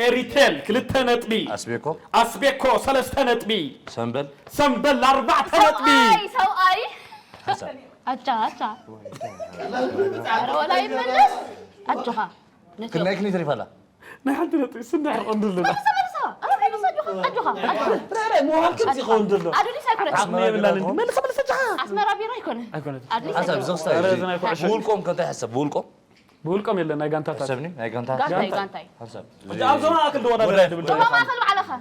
ኤሪቴል ክልተ ነጥቢ ኣስቤኮ ኣስቤኮ ሰለስተ ነጥቢ ሰምበል ሰምበል ኣርባዕተ ነጥቢ ሰብኣይ ሰብኣይ ሓንሳብ ኣቻ ኣቻ ኧረ ወላ ይመለስ ኣጆኻ ነቲ ክንደይ ክንደይ ተሪፋ ኣላ ናይ ሓንቲ ነጥቢ ስንዳ ሕቆ እንድልና ተመልሳ ኣረ ተመልሳ ኣጆኻ ኣጆኻ ኣጆኻ ምሃብ ከምዚ ይኸውን ዘሎ ኣዱሊስ ኣይኮነች ዓቕሚ የብላን እንዲ መልሰ መልሰ ጃ ኣስመራ ቢሮ ኣይኮነ ኣይኮነት ኣዱሊስ ሓንሳብ እዚ ኣይኮነ ክስታይ ኧረ እዚ ናይ ኩዕሾ ብውልቆም ከ እንታይ ሓሰብ ብውልቆም ብውልቆም የለን ናይ ጋንታታት ሓሰብኒ ናይ ጋንታ ጋንታይ ጋንታይ ሓንሳብ እቲ ኣብ ዞባ ማእከል ዝወዳደር ድብል ዞባ ማእከል ባዕልኻ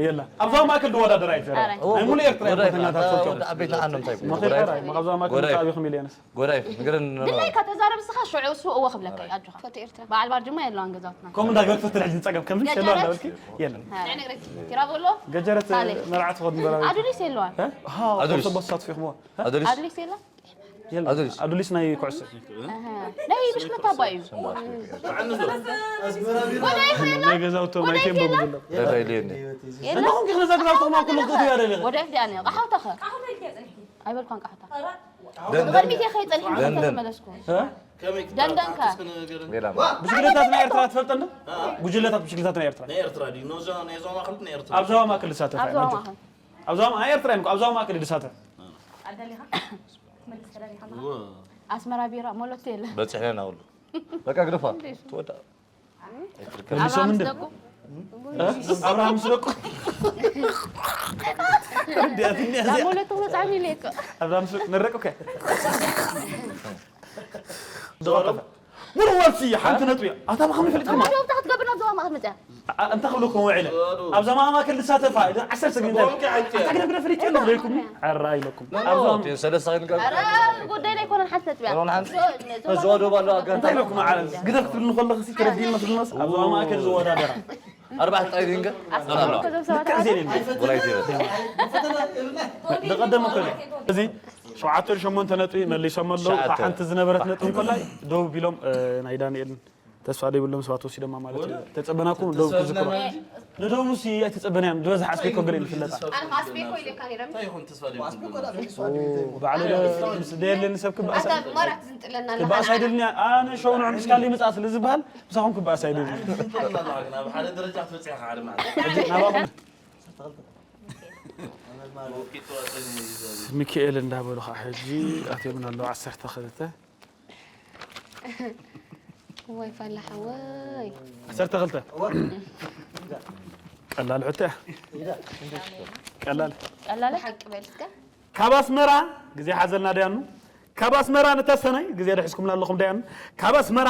የላ ኣብ ዞባ ማእከል ዝወዳደር ኣይትዘረብ ኣረ። ናይ ሙሉ ኤርትራ ጎዳይ ቦተኛታት ኣታ ሰውቶ ወዲ ዓበይቲ ዓኖም እንታይ ይብሉ? መኸ ጎዳይ ይፈራ ኣብ ዞባ ማእከል ጎዳይ ዝዓብኹም ኢልያንስ ጎዳይ ንገረን ድላይካ ተዛረብ ንስኻ ሽዑ እሱ እወ ክብለካ እዩ ኣጆኻ ፎቶ ኤርትራ በዓል ባርጅማ የለዋን ገዛውትና ከምኡ እንዳገበርክ ትትልዕጂ ጸገም ከም ገጀረት። ሸሎ እንዳበልኪ የለን ናይ ዕግረቲ ቲራ በሎ ገጀረት ሳሌ። መርዓ ትኸድ ንበራ ኣዱሊስ የለዋን ኣዱሊስ። ሰቦት ሳትፊኹምዎ ኣዱሊስ ኣዱሊስ የለ የለን ኣዱሊስ። ኣዱሊስ ናይ ኩዕሶ ናይ ብሽክለታ ኣባ እዩ ናይ ገዛውቶም ናይ ቴምቦ ብዝሎ እንታይ ኢልየኒ ኣለኹም ግን ነዛ ገዛውቶም ኣብ ኩሉ ክትእትው ያደለ ወደ ኤፍ ዲኣ ነር ኣሓውታኸ ኣይበልኳን ቃሕታ ደንደን ቅድሚት እየ ከይፀኒሕ ደንደን። ተመለስኩ ደንደንከ ሌላ ብሽክለታት ናይ ኤርትራ ትፈልጠ እንዶ ጉጅለታት ብሽክለታት ናይ ኤርትራ ናይ ኤርትራ ድዩ? ነዞ ናይ ዞባ ማእከል ናይ ኤርትራ ኣብ ዞባ ማእከል ዝሳተፍ ኣብ ኣይ ዞባ መጆ ማእኸል ኣብ ዞባ ማእከል ኣብ ኤርትራ እዮም ኣብ ዞባ ማእከል እዩ ዝሳተፍ ኣስመራ ቢራ ሞሎቶ የለ በፂሕና ናብሉ በቃ ግደፋ ትወዳ መልሶም እንደ ደቁ እ? ኣብርሃም ምስ ደቁ እንዲያት እንዲያት ሞሎቶ መፅዓኒ ኢለ እኮ ኣብርሃም ምስ ደቁ ነረቁ ከ ሙሉ ወልሲ ሓንቲ ነጥቢ ኣታ ብኸመይ ፈሊጥኩም ዶ ብታ ክትገብር ናብ ዞባ ማእኸል መፅያ እንተ ክብለኩም ውዒለ ኣብ ዞባ ማእከል ዝሳተፋ ኢለ ዓሰርተ ሰጊድ እንታይ ኣታ ግደፍ ግደፍ ሪጭ ኣለኹ ደይኩም ዕራ ኢለኩም ኣብ ዞባ ሰለስተ ክንገብር ኧረ ጉዳይ ኣይኮነን ሓንቲ ነጥብያ ሮን ሓንቲ ተዝወደባ ኣለዋ ጋንታ እንታይ ኢለኩም ዓለም ግደፍ ክትብሉ ከለኹ ሲ ተረዲእና ትብሉናስ ኣብ ዞባ ማእከል ዝወዳደራ ኣርባዕተ ጥራይ ድንገ ኣለዋ ከዞም ሰባት ልክዕ ዜን የለን ወላይ ዜበ ዝቐደመ ኮነ እዚ ሸውዓተ ሸሞንተ ነጥቢ መሊሶም ኣለዉ እታ ሸዓተ። ሓንቲ ዝነበረት ነጥቢ እንኮላይ ደው ቢሎም እ፣ ናይ ዳንኤልን ተስፋ ዘይብሎም ሰባት ወሲዶማ ማለት እዩ ተጸበናኩም ደው ክዝክሮ ንደው ሙሲ ኣይተጸበናዮም ዝበዝሕ ኣስቤኮ ገለ ይፍለጣ ኣነ ኣስቤኮ ኢለካ ነይረ እንታይ ይኹን ተስፋ ዘይብሉ ባዕሉ ምስ ደየለኒ ሰብ ክበኣስ ኣታ ማራት ዝንጥለና ክበኣስ ኣይደልኒ ኣነ ሸውንዑ ምስካል ይምጻእ ስለ ዝበሃል ምሳኹም ክበኣስ ኣይደልኒ ናብ ሓደ ደረጃ ክትበፅሕ ኢኻ ሓደ ማለት ሕጂ ናባኹም ሚካኤል እንዳበሉ ከዓ ሕጂ ኣትዮም ኣለዉ ዓሰርተ ክልተ ወይ ፋላ ሓወይ ዓሰርተ ክልተ ቀላል ሕቶ እያ ቀላል ቀላለ ሓቂ በል እስከ ካብ ኣስመራ ግዜ ሓዘልና ደያኑ ካብ ኣስመራ ንተሰነይ ግዜ ድሕዝኩምና ኣለኹም ደያኑ ካብ ኣስመራ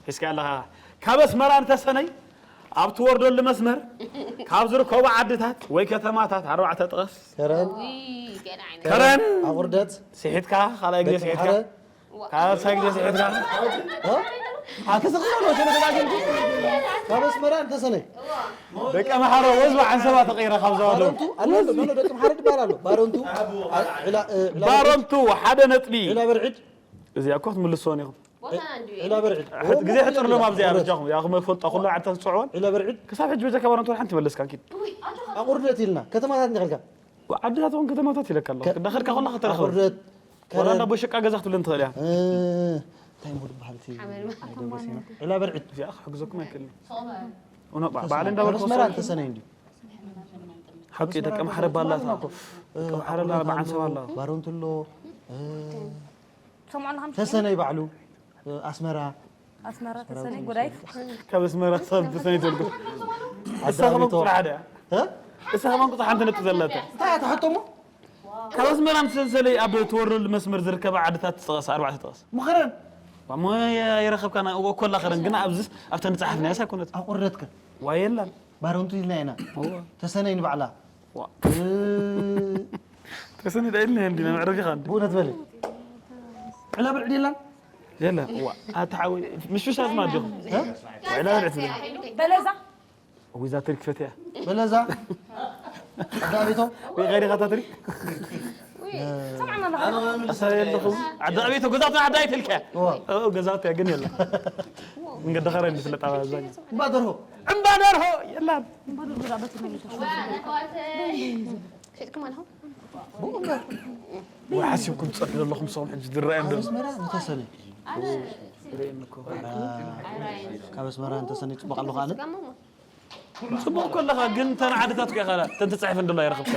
ሒዝካ ኣለኻ ካብ ኣስመራ ንተሰነይ ኣብ ትወርደሉ መስመር ካብ ዝርከቡ ዓድታት ወይ ከተማታት ኣርባዕተ ጥቐስ ከረን ውይ ገለ ዓይነት ከረን ኣቑርደት ስሒትካ ካልኣይ ግዜ ስሒትካ ማሕረ ካልኣይ ግዜ ስሒትካ ኣክስኽሎ ተደጋጊምኩ ካብ ኣስመራ ንተሰነይ ደቂ ኣምሓሮ ወዝቢ ዓንሰባ ተቐይረ ካብ ዘዋደው ባረንቱ ኣሎ ኣሎ ደቂ ኣምሓረ ድባል ኣሎ ባረንቱ ዕላ- እ፣ ዕላ- ባረንቱ ሓደ ነጥቢ ዕላ በርዕድ እዚኣ እኮ ክትምልስዎን ኢኹም ቦታና እንድዩ ዕላ በርዕድ ግዜ ሕፅር ሎም ኣብዚኣ በጃኹም እዚኣ ክመፈልጦ ኩሉ ዓድታት ዝፅዕወን ዕላ በርዕድ ክሳብ ሕጂ በጃካ ባረንቱ ሓንቲ መለስካ ኪድ ኣቑርደት ኢልና ከተማታት እንዲኸልካ ዓድታት እውን ከተማታት ኢለካ ኣለኹ እንዳኸድካ ኩላ ከተረኽበ ኣቑርደት ወላ እንዳ ከረን ቦሸቃ ገዛ ክትብለን ትኽእል እያ እንታይ ሞ ድበሃል እቲ ዕላ በርዕድ እዚኣ ክሕግዘኩም ኣይክእልን ሰቕመ እውነ ባዕለ እንዳበልኩ ኣስመራ ተሰነይ እንዲ ሓቂ ደቂ ኣምሓረ ባላታ። ደቂ ኣምሓረ ኣላ በዓል ሰብ ኣላ። ባሮንትሎ ሰምዖና ከም ተሰነይ ባዕሉ ኣስመራ ኣስመራ ተሰነይ ጉዳይ ካብ ኣስመራ ሰብ ተሰነይ ተልኩ። እሳ ከመን ቁፅሪ ሓደ እያ። እሳ ከመን ቁፅሪ ሓንቲ ነጥብ ዘለታ። እንታይ እያ ትሕቶ እሞ ካብ ኣስመራ ምስ ሰንሰለይ ኣብ ትወርደሉ መስመር ዝርከባ ዓድታት ትጠቐስ ኣርባዕተ ጠቐስ። ምኸረን እሞ የረኸብካና እወ ኮላ ኸረን ግን ኣብዚ ኣብተን ዝፀሓፍናዮ ኣይኮነት። ኣቑረትከ ዋየላን ባረንቱ ኢልና ኢና ተሰነይ ንባዕላ ተሰኒ ዳ ኢልና እንዲና መዕረፊኻ እንዲ ብእውነት በለ ዕላ ብልዕድ የላን የለን እዋ ኣታ ሓወይ ምሽሻ ዝማ ዲኹም ዕላ ብልዕት በለዛ ዊዛ ትሪክ ፈትያ በለዛ ኣዳቢቶ ወይ ኸይዲ ኻታ ትሪክ ሰምዓና ኣለኻ ኣሳ የለኹም ዓዲ ኣቤቶ ገዛትና ዓዲ ኣይትልከ ገዛት ግን የለን መንገዲ ኸረ እንዲ ስለጣ ዛ እምባ ደርሆ እምባ ደርሆ የላን ሸጥኩም ኣለኹም ወይ ሓሲብኩም ትጸድዱ ዘለኹም ሰው ሕጂ ዝረኣየን ዘሎ ኣስመራ ንተሰነ ካብ ኣስመራ እንተሰኒ ፅቡቅ ኣለኹ ኣነ ጽቡቅ ከለኻ ግን ተን ዓድታት ከ ይኻላ ተን ተጻሒፈን ደሎ ኣይረኽብካ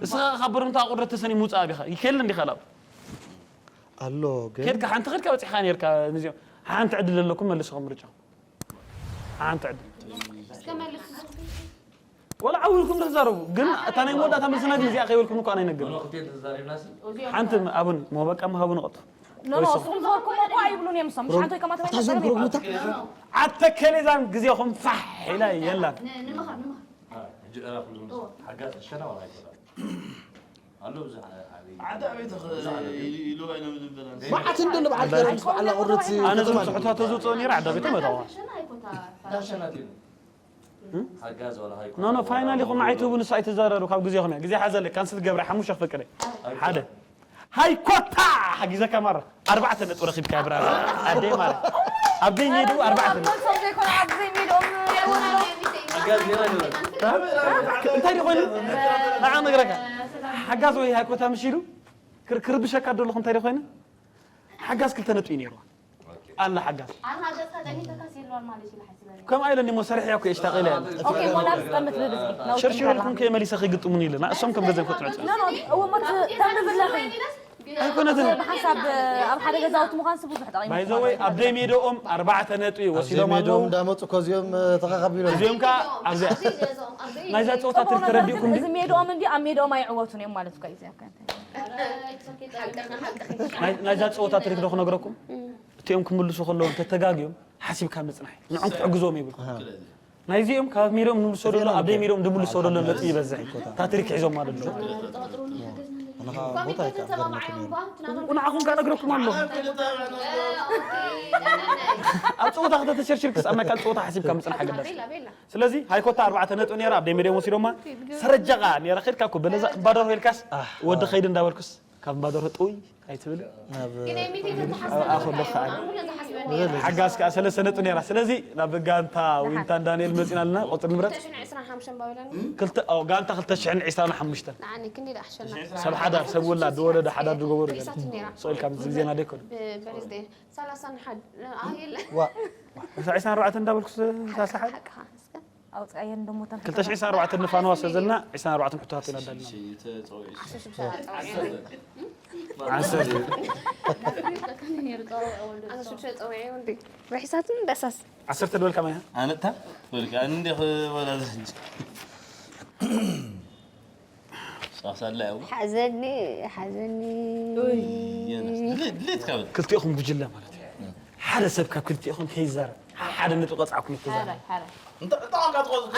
እስኻ ካብ በረምታ ኣቁረት ተሰኒ ሙጻ ቢኻ ይከል እንዲ ኻላ ኣሎ ግን ከድካ ሓንቲ ከድካ በጺሕካ ነርካ ንዚኦም ሓንቲ ዕድል ኣለኩም መልስኹም ምርጫ ሓንቲ ዕድል እስከ መልስ ወላ ዓውልኩም ተዛረቡ ግን እታ ናይ መወዳእታ መልስና ግን እዚኣ ከይበልኩም እኳ ኣይነግር ሓንቲ ኣብን መበቃ ምሃቡ ንቐጡ ኖ ኖ እሱም ዝበልኩም እኮ ኣይብሉን እዮም እሶም ሓንቲ ከማታ ታዞም ፕሮግሙታ ዓተ ከሌዛን ግዜኹም ፋሕ ኢላ የላን ሕጂ ዕረፍ ዝምስ ሓጋዝ ዝሸና ዋላ ኣይኮና ኣሎ ብዙሕ ዓብዪ ዓዲ ኣቤት ኢሉ ኣይነምዝበና መዓት እንዶ ንብዓል ገረምስ በዓላ ቁርት ኣነ ዞም ስሕቷ ተዝውፅኦ ነይረ ዓዳ ቤት መታዋ ዳሸናት ኢሉ ሓጋዝ ዋላ ሃይኮ ኖ ኖ ፋይናል ኢኹም ንዓይ ትህቡ ንሱ ኣይትዛረሩ ካብ ግዜኹም እያ ግዜ ሓዘለ ካንስል ገብረ ሓሙሽተ ክፈቅደ ሓደ ሃይኮታ ሓጊዘካ ማራ ኣርባዕተ ነጥቢ ረኺብካ ብራዘር ኣደይ ማለት ኣብ ደይ ሜድኡ ኣርባዕተ ነጥቢ ሰብ ዘይኮነ ኣብዚ ሜድኦም ሓጋዝ ገይራ ይበል እንታይ ዲ ኮይኑ ንዓ ነግረካ ሓጋዝ ወይ ሃይኮታ ምሽ ኢሉ ክር- ክርብሸካ ደለኹ እንታይ ዲ ኮይኑ ሓጋዝ ክልተ ነጥቢ እዩ ነይርዋ ኣላ ሓጋዝ ኣርሃ ገጽካ ጠኒተካስ የለዋን ማለት እዩ ሓሲበ ከም ኣይለኒ ሞ ሰሪሕ ያኮ እሽታቂለ ያለ ኦኬ ሞላብ ዝጠምት ልብስ ሸርሽሩልኩም ከየመሊሰ ክግጥሙን ኢለ ንእሶም ከም ገዘን ፈጥኖ ኖ ኖ እዎ ሞ ተንብብለኺ ኣይኮነትን ብሓንሳብ ኣብ ሓደ ገዛውቲ ምዃንስ ብዙሕ ጠቒሙ ባይዘወይ ኣብ ደይ ሜድኦም ኣርባዕተ ነጥቢ ወሲዶም ኣለዉ ሜድኦም እንዳመፁ ከዚኦም ተኻኻቢሎም እዚኦም ከዓ ኣብዚኣ ናይዛ ፀወታ ትርክ ተረዲእኩም እዚ ሜድኦም እንዲ ኣብ ሜድኦም ኣይዕወቱን እዮም ማለት እኮ እዩ ናይዛ ፀወታ ትርክ ዶ ክነግረኩም እቲኦም ክምልሱ ከለዉ ተተጋግዮም ሓሲብካ ምፅናሕ ንዖም ክትሕግዞም ይብል ናይዚኦም ካብ ሜድኦም ንምልሶ ደሎ ኣብ ደይ ሜድኦም ድምልሶ ደሎ ነጥቢ ይበዝሕ እታ ትርክ ሒዞም ማለት ኣለዉ ንዓኹም ከነግረኩም ኣለኹ ኣብ ፀወታ ከተተሸርሽር ክስኣነካ ፀወታ ሓሲብካ ምፅናሕ ኣገዳሲ ስለዚ ሃይኮታ ኣርባዕተ ነጥቢ ነራ ኣብ ደይ ሜድኦም ወሲዶማ ሰረጃ ኸዓ ነራ ኸድካ እኮ በለዛ እምባደርሆ ኢልካስ ወዲ ኸይድ እንዳበልኩስ ካብ እምባደርሆ ጥውይ ኣይትብል ኣኸሎ ከዓ ሓጋዝ ከዓ ሰለስተ ነጥቢ ነራ ስለዚ ናብ ጋንታ ዊንታን ዳንኤል መፂና ኣለና ቁፅሪ ንብረት ክልተ ጋንታ ክልተ ሽሕን ዕስራን ሓሙሽተን ሰብ ሓዳር ሰብ ውላድ ዝወለደ ሓዳር ዝገበሩ ስእል ካብ ግዜና ደይኮነ ዕስራን ኣርባዕተን እንዳበልኩ ሳልሳሓት ኣውፅኣየን ደሞ ተን ክልተ ሽሕ ዕስራን ኣርባዕተን ንፋንዋ ሰዘልና ዕስራን ኣርባዕተን ሕቶታት ኢና ኣዳልና ረሒሳትን ደሳስ ዓሰርተ ድበልካ ማያ ኣነታ ወልካ እንደ ወላ ዘንጅ ጻሳላ ያው ሓዘኒ ሓዘኒ ድሌት ካብ ክልቲኦኹም ጉጅለ ማለት እዩ ሓደ ሰብ ካብ ክልቲኦኹም ከይዛረብ ሓደ ነጥቢ ቀፅዓኩም ይተዛረብ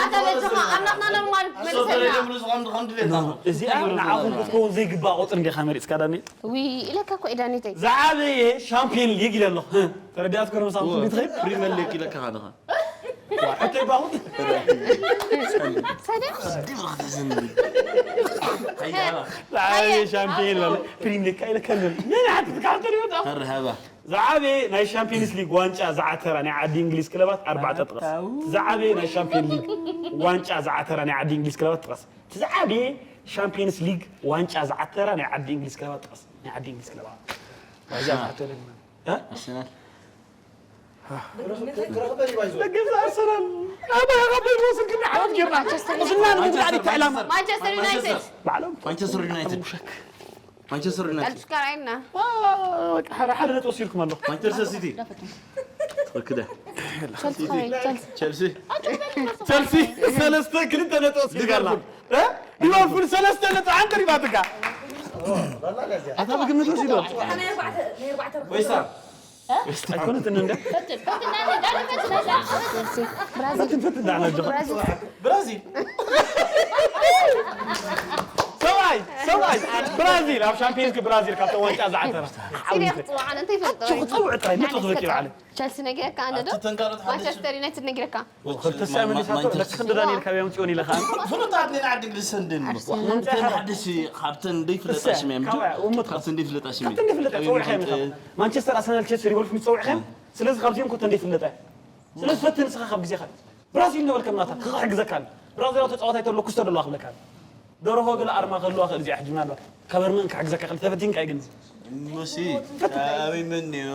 ኣታ በጀኻ ኣምላኽና ኖርማል መልሰልና እዚኣ ንዓኹም ክትከውን ዘይግባእ ቁፅሪ እንዲኻ መሪፅካ ዳኒ ዊ ኢለካ እኮ ኢዳኒተይ ዝዓበየ ሻምፒዮን ሊግ ኢለ ኣለኹ ተረዲኣት ከረምሳ ትኸይድ ፕሪመር ሊግ ኢለካ ካለኻ ሕቶ ይባኹ ሰድያ ዝዓበየ ሻምፒዮን ኢለ ፕሪም ሊግ ኢለ ከልል ምን ሓንቲ ትካፍተ ይወጣ ተርሃባ ዝዓበየ ናይ ሻምፒዮንስ ሊግ ዋንጫ ዝዓተራ ናይ ዓዲ እንግሊዝ ክለባት ኣርባዕተ ጥቀስ ዝዓበየ ናይ ሻምፒዮን ሊግ ዋንጫ ዝዓተራ ናይ ዓዲ እንግሊዝ ክለባት ጥቀስ ዝዓበየ ሻምፒዮንስ ሊግ ዋንጫ ዝዓተራ ናይ ዓዲ እንግሊዝ ክለባት ጥቀስ ናይ ዓዲ እንግሊዝ ክለባት ዋንጫ ዝዓተረ ድማ እ? ኣርሰናል ደገፍ ኣርሰናል ኣባይ ኣባይ ወስድ ግን ሓወት ጌርና። ማንቸስተር ዩናይትድ። ምስልና ንምግዳል ይተዕላማ። ማንቸስተር ዩናይትድ። ባዕሎም ማንቸስተር ዩናይትድ። ማንቸስተር ዩናይትድ። ቀልጥፍካ ራይና። በቃ ሓደ ሓደ ነጥቢ ወሲድኩም ኣለኹ። ማንቸስተር ሲቲ። ወክደ። ቸልሲ ቸልሲ። ቸልሲ። ቸልሲ ሰለስተ ክልተ ነጥቢ ወሲድካ ኣላ። እ? ሊቨርፑል ሰለስተ ነጥቢ ኣንተ ሪባትካ። ኣታ ብግምት ወሲዶ። ናይ ኣርባዕተ ናይ ኣርባዕተ ወይሳ። ኣይኮነትን እንደ ፈትን ፈትን ናይ ዳለ ፈትን ናይ ፈትን ፈትን ዳዕና ጆ። ብራዚል። ሰብኣይ ሰብኣይ ብራዚል ኣብ ሻምፒዮንስ ብራዚል ካብቶም ዋንጫ ዝዓተራ። ሲሪያ ክትፅዋዓነ እንታይ ይፈልጦ? ክፀውዕ ጥራይ ነጥቢ ክበቂ ባዕለ። ቸልሲ ነጊረካ ኣነ ዶ? ኣቲ ተንካሮት ሓደሽ- ማንቸስተር ዩናይትድ ነጊረካ። ክልተ ሰብኣይ መሊሳቶ ለክንዲ ዳንኤል ካብ የምፅኦን ኢለካ። ፍሉጣት ናይ ዓዲ እንግሊዝ ሰንደን። መምፅኣ ሓደሽ ካብተን ዘይፍለጣ ሽም እዮም። ካብኣ እመት ካብተን ዘይፍለጣ ሽም ካብተን ዘይፍለጣ ፀውዕካ እዮም። ማንቸስተር ኣርሰናል ቸልሲ ሊቨርፑል ዝፀውዕካ እዮም። ስለዚ ካብዚኦም ኮተ ዘይፍለጣ እዮም። ስለዚ ፈትን ንስኻ ካብ ግዜኻ ብራዚል ነበልከ ምናታ ክሕግዘካ ኣሎ። ብራዚላዊ ተፃዋታይ ተሎ ኩስቶ ደለዋ ክብለካ ኣሎ። ደርሆ ገለ ኣርማ ከለዋ ክእል እዚኣ ሕጂ ምናልባት ካበርመን ክሕግዘካ ክእል ተፈቲንካ እዩ ግን ሙሲ ኣበይ መን እዩ?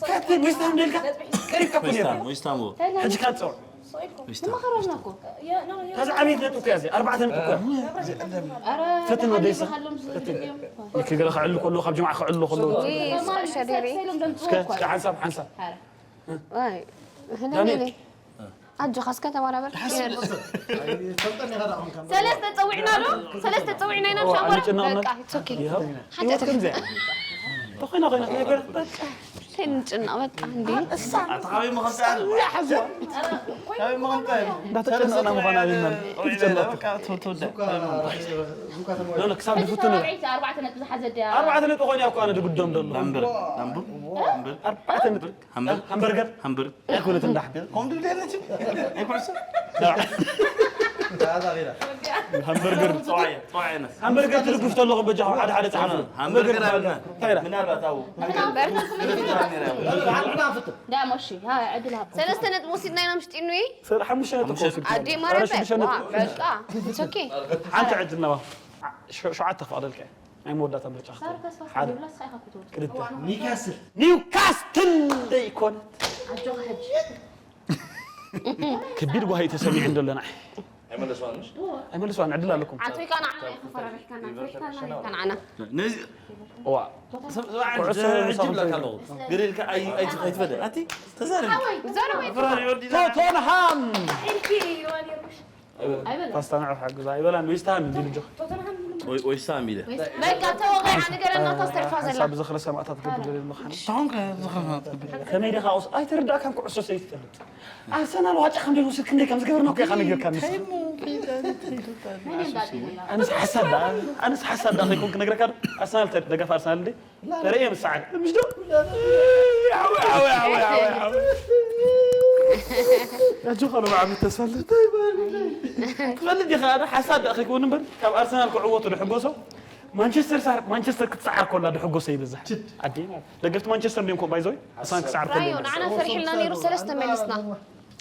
ፈትን ዌስትሃም ደልካ ቀሪብካ እኮ ነይርካ። ዌስታም ዌስታም ሕጂ ካብ ፀውዕ ዌስታም መኸረና እኮ። ታዚ ዓብየት ነጥብ እኮ እያ እዚኣ ኣርባዕተ ነጥብ እኮ እያ። ኧረ ፈትን ወደይ ሰብ። ሃሎም ዝብል እዮም። ይክ ገለ ክዕሉ ከለዉ ካብ ጅምዓ ክዕሉ ከለዉ ወይ እስካ ሸሪሪ። እስከ እስከ ሓንሳብ ሓንሳብ ዋይ ዳኒ። ህለኒ ኣጆኻ እስከ ተባራበር። ሰለስተ ፀዊዕና ዶ? ሰለስተ ፀዊዕና ኢና ሻወር ኣነጭና በቃ it's okay። ይኸው ሓንቲ ህይወት ከምዚያ ተኾይና ኮይና ነገር በቃ ተንጭና በቃ እንዴ። ኣታ ካበይ መኸምታ ያሕዝዋ ካበይ መኸምታ እንዳተጨነቕና ምዃና ልና ይጨነቕ ተወዳ ኖ ክሳብ ድፍቱ ንብል ኣርባዕተ ነጥቢ ዝሓዘ ድያ ኣርባዕተ ነጥቢ ኮይና እኮ ኣነ ድግዶም ደሎ ላምበር ላምበር ላምበር ኣርባዕተ ነጥቢ ሃምበር ሃምበርገር ሃምበር ኣይኮነትን ዳሕገ ከምኡ ድብል የለችን ኣይኮነችን ሃምበርገር ፀዋየ ፀዋየ ነስ ሃምበርገር ትድግፍ ተለኹም በጃኹም ሓደ ሓደ ፀሓፉ ሃምበርገር ኣብልና እንታይ ኢላ ምናልባት ኣብኡ ዳ ሞሺ ዕድል ሃብ ሰለስተ ነጥቢ ወሲድና ኢና ምሽጢ ኑ ሰለ ሓሙሽተ ነጥቢ ከወስድ ኣዴ ማረፈ በቃ it's okay። ሓንቲ ዕድል ነባ ሸ- ሸውዓተ ክፈቕደልካ እየ ናይ መወዳእታ ምርጫ ሳር ተስፋ ሓደ ብላስ ኢኻ ክትወድ ክልተ ኒካስል ኒውካስትል ደይኮነት ኣጆኻ ሕጂ ከቢድ ጓሂ ተሰሚዑ እንደለና ኣይመለስዋንሽ ኣይመልስዋን ዕድል ኣለኩም ኣንቶይ ካና ዓና ኢኻ ፈራሪሕካና ፈሪሕካና ኢኻ ንዓና እዋ ኩዕሶ ዕጅብላካ ኣለኹ ገሌልካ ኣይትፈደ ኣቲ ተዛረቢ ዘረወይ ቶተንሃም ኢልኪ ኢልዋ ነይሩ ኣይበላ ፓስታ ንዑ ሓግዛ ኣይበላን ዌስትሃም እንዲሉ ጆ ቶተንሃም ወይሳም ኢለ በቃ ተወቂዓ ንገረና ተስተርፋ ዘላ ሓንሳብ ዝኽሪ ሰማእታት ክብል ደልየ ኣለኹ ኣነ ታሁን ከዝኽሪ ሰማእታት ክብል ከመይ ዲኻ ስ ኣይተረዳእካን ኩዕሶ ሰይትፈልጥ ኣርሰናል ዋጫ ከም ዘይወስድ ክንደይ ከም ዝገበርና እኮ ኢኻ ነጊርካ ንስ ኣነስ ሓሳድ ደኣ ኣነስ ሓሳድ ደኣ ከይኮንክ ነግረካ ዶ ኣርሰናል ተ- ደጋፊ ኣርሰናል እንዴ ተርእየ ምስ ሰዓት ምሽ ዶ ኣጆኻ ሎማዓሚ ተስፋ ኣለኒ ትፈልጥ ዲኻ ኣነ ሓሳድ ደኣ ከይኮን እምበር ካብ ኣርሰናል ክዕወቱ ድሕጎሶ ማንቸስተር ሳር ማንቸስተር ክትሰዓር ኮላ ድሕጎሶ ይበዝሕ ኣዴና ደገፍቲ ማንቸስተር እንዲዮም ኮ ባይዞይ ኣርሰናል ክሰዓር ኮላ ራዮ ይበዝሕ ንዓና ፈሪሕልና ነይሩ ሰለስተ መሊስና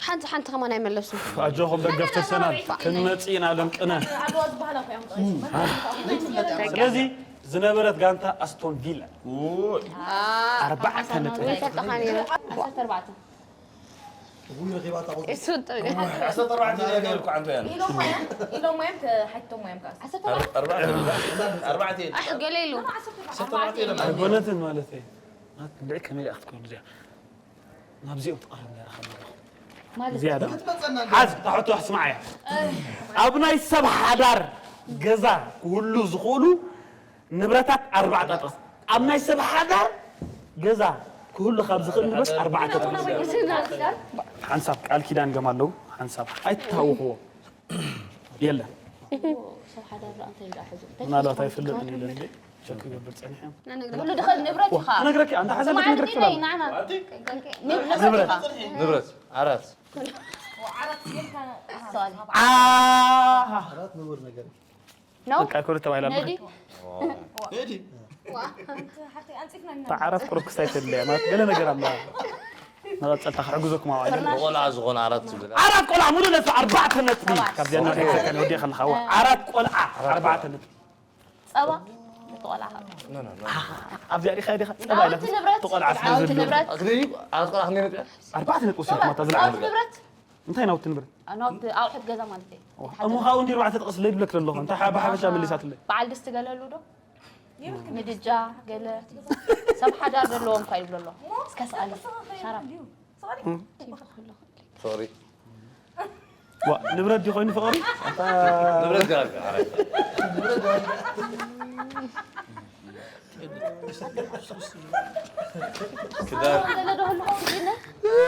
ሓንቲ ሓንቲ ከማን ኣይመለሱን ኣጆኹም ደገፍቲ ኣርሰናል ክንመጽእ ኢና ደምቅነ ዓድዋ ዝበሃላ እኮ እዮም ስለዚ ዝነበረት ጋንታ ኣስቶን ቪላ ኣርባዕተ ነጥቢ ይፈልጠኻ ነይሩ ዓሰርተ ኣርባዕተ እሱ ዓሰርተ ኣርባዕተ ኢለ ነይርኩ ዓንቶ ያለ ኢሎም እዮም ኢሎም እዮም ሓቲቶም እዮም ከኣ ኣርባዕተ ኣርባዕተ ኢለ ኣሕ ገለ ኢሉ ዓሰርተ ኣርባዕተ ኢለ ኣይኮነትን ማለት እዩ ልዕ ከመይ ደኣ ክትከውን እዚኣ ናብዚኦም ትቐርብ ነራ ካብ ዘለኹ ማለት ዝያዳ ሓዝ ታሕቶ ስማዕ እያ ኣብ ናይ ሰብ ሓዳር ገዛ ክህሉ ዝኽእሉ ንብረታት ኣርባዕተ ጥቕስ ኣብ ናይ ሰብ ሓዳር ገዛ ክህሉ ካብ ዝኽእል ንብረት ኣርባዕተ ጥቕስ ሓንሳብ ቃል ኪዳን ገም ኣለዉ ሓንሳብ ኣይትታወኽዎ የለን ሰብ ሓዳር ደኣ እንታይ እዩ ደኣ ሕዚ ምናልባት ኣይፍለጥን ኢለ እንዴ ሸክ ክገብር ጸኒሐ ኩሉ ድኸ ንብረት ኢኻ ክነግረኪ ኣንተ ሓዛ ስማዕ ክነግረኪ ንዲደይ ንዓና ንብረት ኢኻ ንብረት ንብረት ዓራት ዓራት ጌርካ ኣሃ ኣራት ንቡር ነገር ነው በቃ ኮሪ ተባይላ ነዲ እዲ ሓፍተይ ኣንጺፍና ኢና ተዓራት ቁርብ ክስታይ ተድልያ ማለት ገለ ነገር ኣላ ንቐጸልታ ክሕግዘኩም ኣባል ቆልዓ ዝኾነ ዓራት ትብል ዓራት ቆልዓ ሙሉ ነጥቢ ኣርባዕተ ነጥቢ ካብዚኣ ናብ ኤክሰካ ወዲያ ከለኻ ዓራት ቆልዓ ኣርባዕተ ነጥቢ ጸባ ቆልዓ። ኣብዚኣ ዲኻ ዲኻ? ጠባይ ኢላ ናውቲ ንብረት፣ ተቆልዓ ስለ ናውቲ ዘሎ። ንብረት። ኣክሊ ኣስቆራ ክንደይ ነጥቢ? ኣርባዕተ ነጥቢ ወሲድኩም ኣታ ዝለዓለ። ናውቲ ንብረት። እንታይ ናውቲ ንብረት? ናውቲ ኣቑሑት ገዛ ማለት እዩ። እሞ ካብኡ እንዲ ኣርባዕተ ጥቕስ ለይ ብለክ ዘለኹ። እንታይ ሓ-፣ ብሓፈሻ መሊሳትለይ። በዓል ድስቲ ገለ ኣሉ ዶ? ምድጃ ገለ ሰብ ሓዳር ዘለዎም እኳ ይብሉ ኣለዉ። እስከ ስኣሊ። ሻራ። ፍቕሪ። ዋ፣ ንብረት ድዩ ኮይኑ ፍቕሪ? ንብረት ጋር ጋር። ክዳን። ገለ ዶ ህልኹ ግን?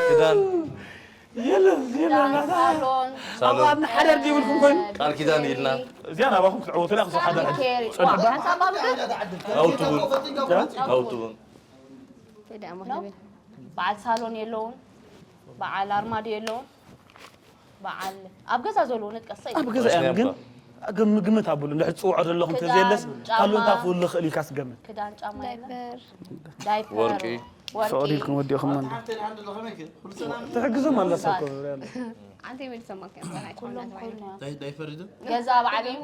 ክዳን። የለን፣ የለን፣ ክዳን፣ ናታ። ሳሎን። ሳሎን። ኣብኡ ኣብ ንሓዳር ድዩ ይብልኩም ኮይኑ? ቃል ኪዳን ኢልና። እዚኣ ናባኹም ክትዕወቱ ኢላ ክሳብ ሓዳር። ኬሪ። ጸንሕባ። ሓንሳብ ባሉ ግን? ሃውትቡን። ሃውትቡን። በዓል ሳሎን የለውን፣ በዓል ኣርማድዮ የለውን፣ በዓል ኣብ ገዛ ዘለዉ ንጥቀስ። ኣብ ገዛ እዮም ግን ግም-፣ ግምት ኣብሉ። እንድሕር ትጽውዖ ዘለኹም ክዳን፣ ተዘየለስ፣ ጫማ። ካሉ እንታይ ክህሉ ይኽእል ኢልካ ትገምት? ክዳን፣ ጫማ የለን። ዳይፐር። ዳይፐር፣ ወርቂ። ወርቂ። ፍቕሪ ኢልኩም ወዲእኹም እንዶ። ትሕግዞም ኣለካ እኮ፣ መብርያ ኣሎ። ኣንተ ይመልሰማ ከ፣ ኩሎም ኩሎም። ዳይ-፣ ዳይፐር ይደ? ገዛ በዓል እዩ።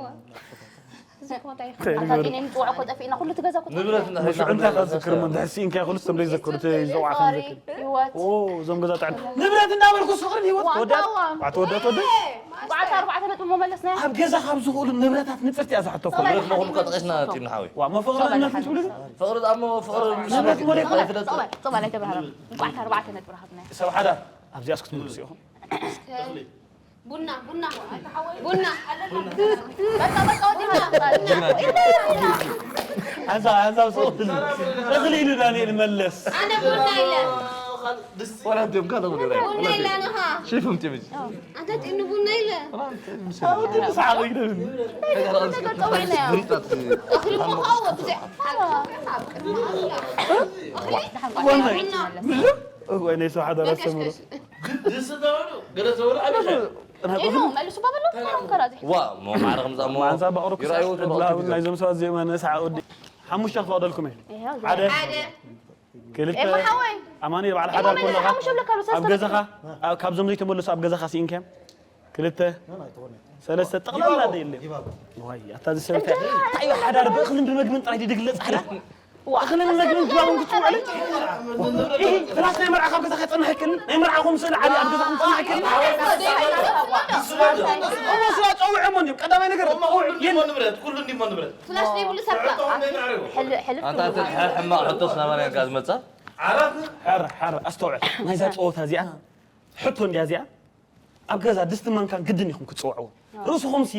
ኣጋጢመ ምጽዋዕ እኮ ጠፊእና፣ ኩሉ እቲ ገዛ እኮ ንብረት ጠፊእና። እንዳሄድና ንብረት እንዳሄድና። እንታይ ከዝክር እሞ፣ እንድሕር ስኢንካ ኩሉ ስም ዘይዘክሩ፣ እቲ ዘውዓኸ ፍቕሪ፣ ዘክር። ህይወት። ኦ፣ እዞም ገዛ ጥዕና። ንብረት እንዳበልኩ ፍቕርን ህይወት ዋ፣ ተወዳእ። ዋ። ዋ፣ ተወዳእ፣ ተወዳእ። ኣርባዕተ፣ ኣርባዕተ ነጥቢ መመለስና። ኣብ ገዛ ካብ ዝኽእሉ ንብረታት ንጽርቲ እያ ዝሓተኩ። ንብረት መኹሉ ቀጥቂስና ነጢብና ሓወይ። ዋ፣ እሞ ፍቕሪ እምነት ትብሉ? ፍቕሪ ዳሞ፣ ፍቕሪ ንብረት እሞ ዘይኮነ። ኣይፍለጥ። ጸባይ፣ ጸባይ ኣይተብራህረም። ኣርባዕተ፣ ኣርባዕተ ነጥቢ ረኸብና። ሰብ ሓዳር፣ ኣብዚኣስ ክትምልሱ ኢኹም። ቡና፣ ቡና። ቡና። በቃ፣ በቃ፣ ወዲና። ሓንሳብ፣ ሓንሳብ ስቕ ትብል። እኽሊ ኢሉ ዳንኤል መለስ። ኣነ ቡና ኢለ። ዋላ እንቲኦም ካልእ ቡና ኢለ። ቡና ኢለ ኣነ ኸዓ። ሸይፎም ትብል። ኣንተ ትእኒ ቡና ኢለ። ኣዎ፣ ድምፂ ሓቒ ይደብል። እኽሊ እሞ ኸዓ ብዘይ-፣ ቡና። ቡና። እዋይ፣ ናይ ሰብ ሓዳር ኣስተምህሮ። ግን ደስ ተባሉ፣ ገለ ተባሉ፣ ኣነ ኸ-፣ ጥናት ኢሉ መልሱ ባበሎ፣ ተራም ከራዚ። ዋ፣ እሞ ማዕረ ከምዛ እሞ ማዕዛ ባቕሮ ይረኣይዎ ክሳዕ ተባሉ። ናይዞም ሰባት እዚኦም ኣነ ሰዓ ወዲ ሓሙሽተ ክፈቕደልኩም እየ። ይሄው ሓደ፣ ሓደ። ክልተ፣ ኤማ ሓወይ። ኣማኒ በዓል ኤማ ሓዳር መለሰ ኮለኻ፣ ሓሙሽተ ብለካ ኣሎ፣ ኣብ ሰለስተ ገዛኻ፣ ኣብ፣ ካብዞም ዘይተመለሱ ኣብ ገዛኻ ስኢንከ? ክልተ፣ ሰለስተ፣ ጠቕላላ ደየለ። ዋይ፣ ኣታ ዝሰብከ፣ እንታይ እዩ ሓዳር ብእኽልን ብመግብን ጥራይ ድዩ ድግለጽ ሓዳር? እኽልን መግብን ግባቦም ክትውዕል? ኢሂ፣ ፍላስ ናይ መርዓ ካብ ገዛ ከይጸንሐክን፣ ናይ መርዓኹም ስእሊ ዓብዪ ኣብ ገዛኹም ጸንሐክን? እሞ ስላ ጸውዖሞ እንዲም፣ ቀዳማይ ነገር፣ እሞ ኩሉ እንዲሞ ንብረት፣ ኩሉ እንዲሞ ንብረት። ፍላሽ ዘይብሉ ሰብ ሕቶ እኮ ናይ ናዕረቦ። ሕል-፣ ሕልፍ ኣንታ ትብሉ። ሕማቕ ሕቶስ ናባና ኢልካ ዝመጻ? ዓራት? ሕር፣ ሕር፣ ኣስተውዕል። ናይዛ ጸወታ እዚኣ ሕቶ እንድያ እዚኣ። ኣብ ገዛ ድስቲ ማንካን ግድን ኢኹም ክትጽውዕዎ። ርእስኹምሲ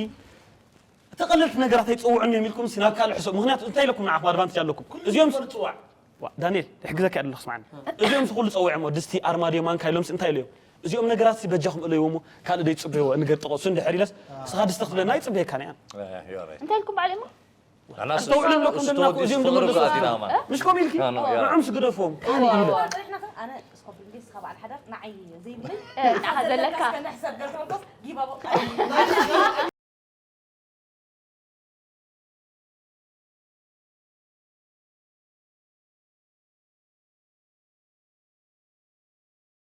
ተቐለልቲ ነገራት ኣይትጸውዑን እዮም ኢልኩምሲ ናብ ካልእ ሕሰቡ። ምኽንያቱ እንታይ ኢለኩም ንዓኹም ኣድቫንቴጅ ኣለኩም። እዚኦም ንጽዋዕ። ዋ፣ ዳንኤል፣ ይሕግዘካ እየ ዘለኹ፣ ስማዕኒ። እዚኦም ኩሉ ጸዊዖሞ፣ ድስቲ፣ ኣርማድዮ፣ ማንካ ኢሎምሲ እንታይ ኢለዮም? እዚኦም ነገራትሲ በጃኹም እለይዎሞ፣ ካልእ ደይጽበይዎ ነገር ጥቐሱ እንድሕር ኢለስ፣ ንስኻ ድስቲ ክትብለና ኣይጽበየካን እየ። እ፣ ዩ ኣር ራይት። እንታይ ኢልኩም ባዕለይሞ? ኣና ኣስተውዕሉ እሱ-፣ ኣለኩም እሱ ደለና እኮ ተወዲሱ እዚኦም ድመለሱ። ኖርጋ ኣቲና ማለት። ምሽ ኮም ኢልኪ? ኖ፣ ኖ፣ ዩ ኣር ራይት። ንዕኦም ስግደፍዎም። ካልእ ኢለ። ኣነ እስኮ ብልጌስ ካብ በዓል ሓዳር ንዓይ ዘይብለይ። እ፣ ንዓኻ ዘለካ። እስከ ንሕሰብ ገብረ መንፈስ ጊባቦ።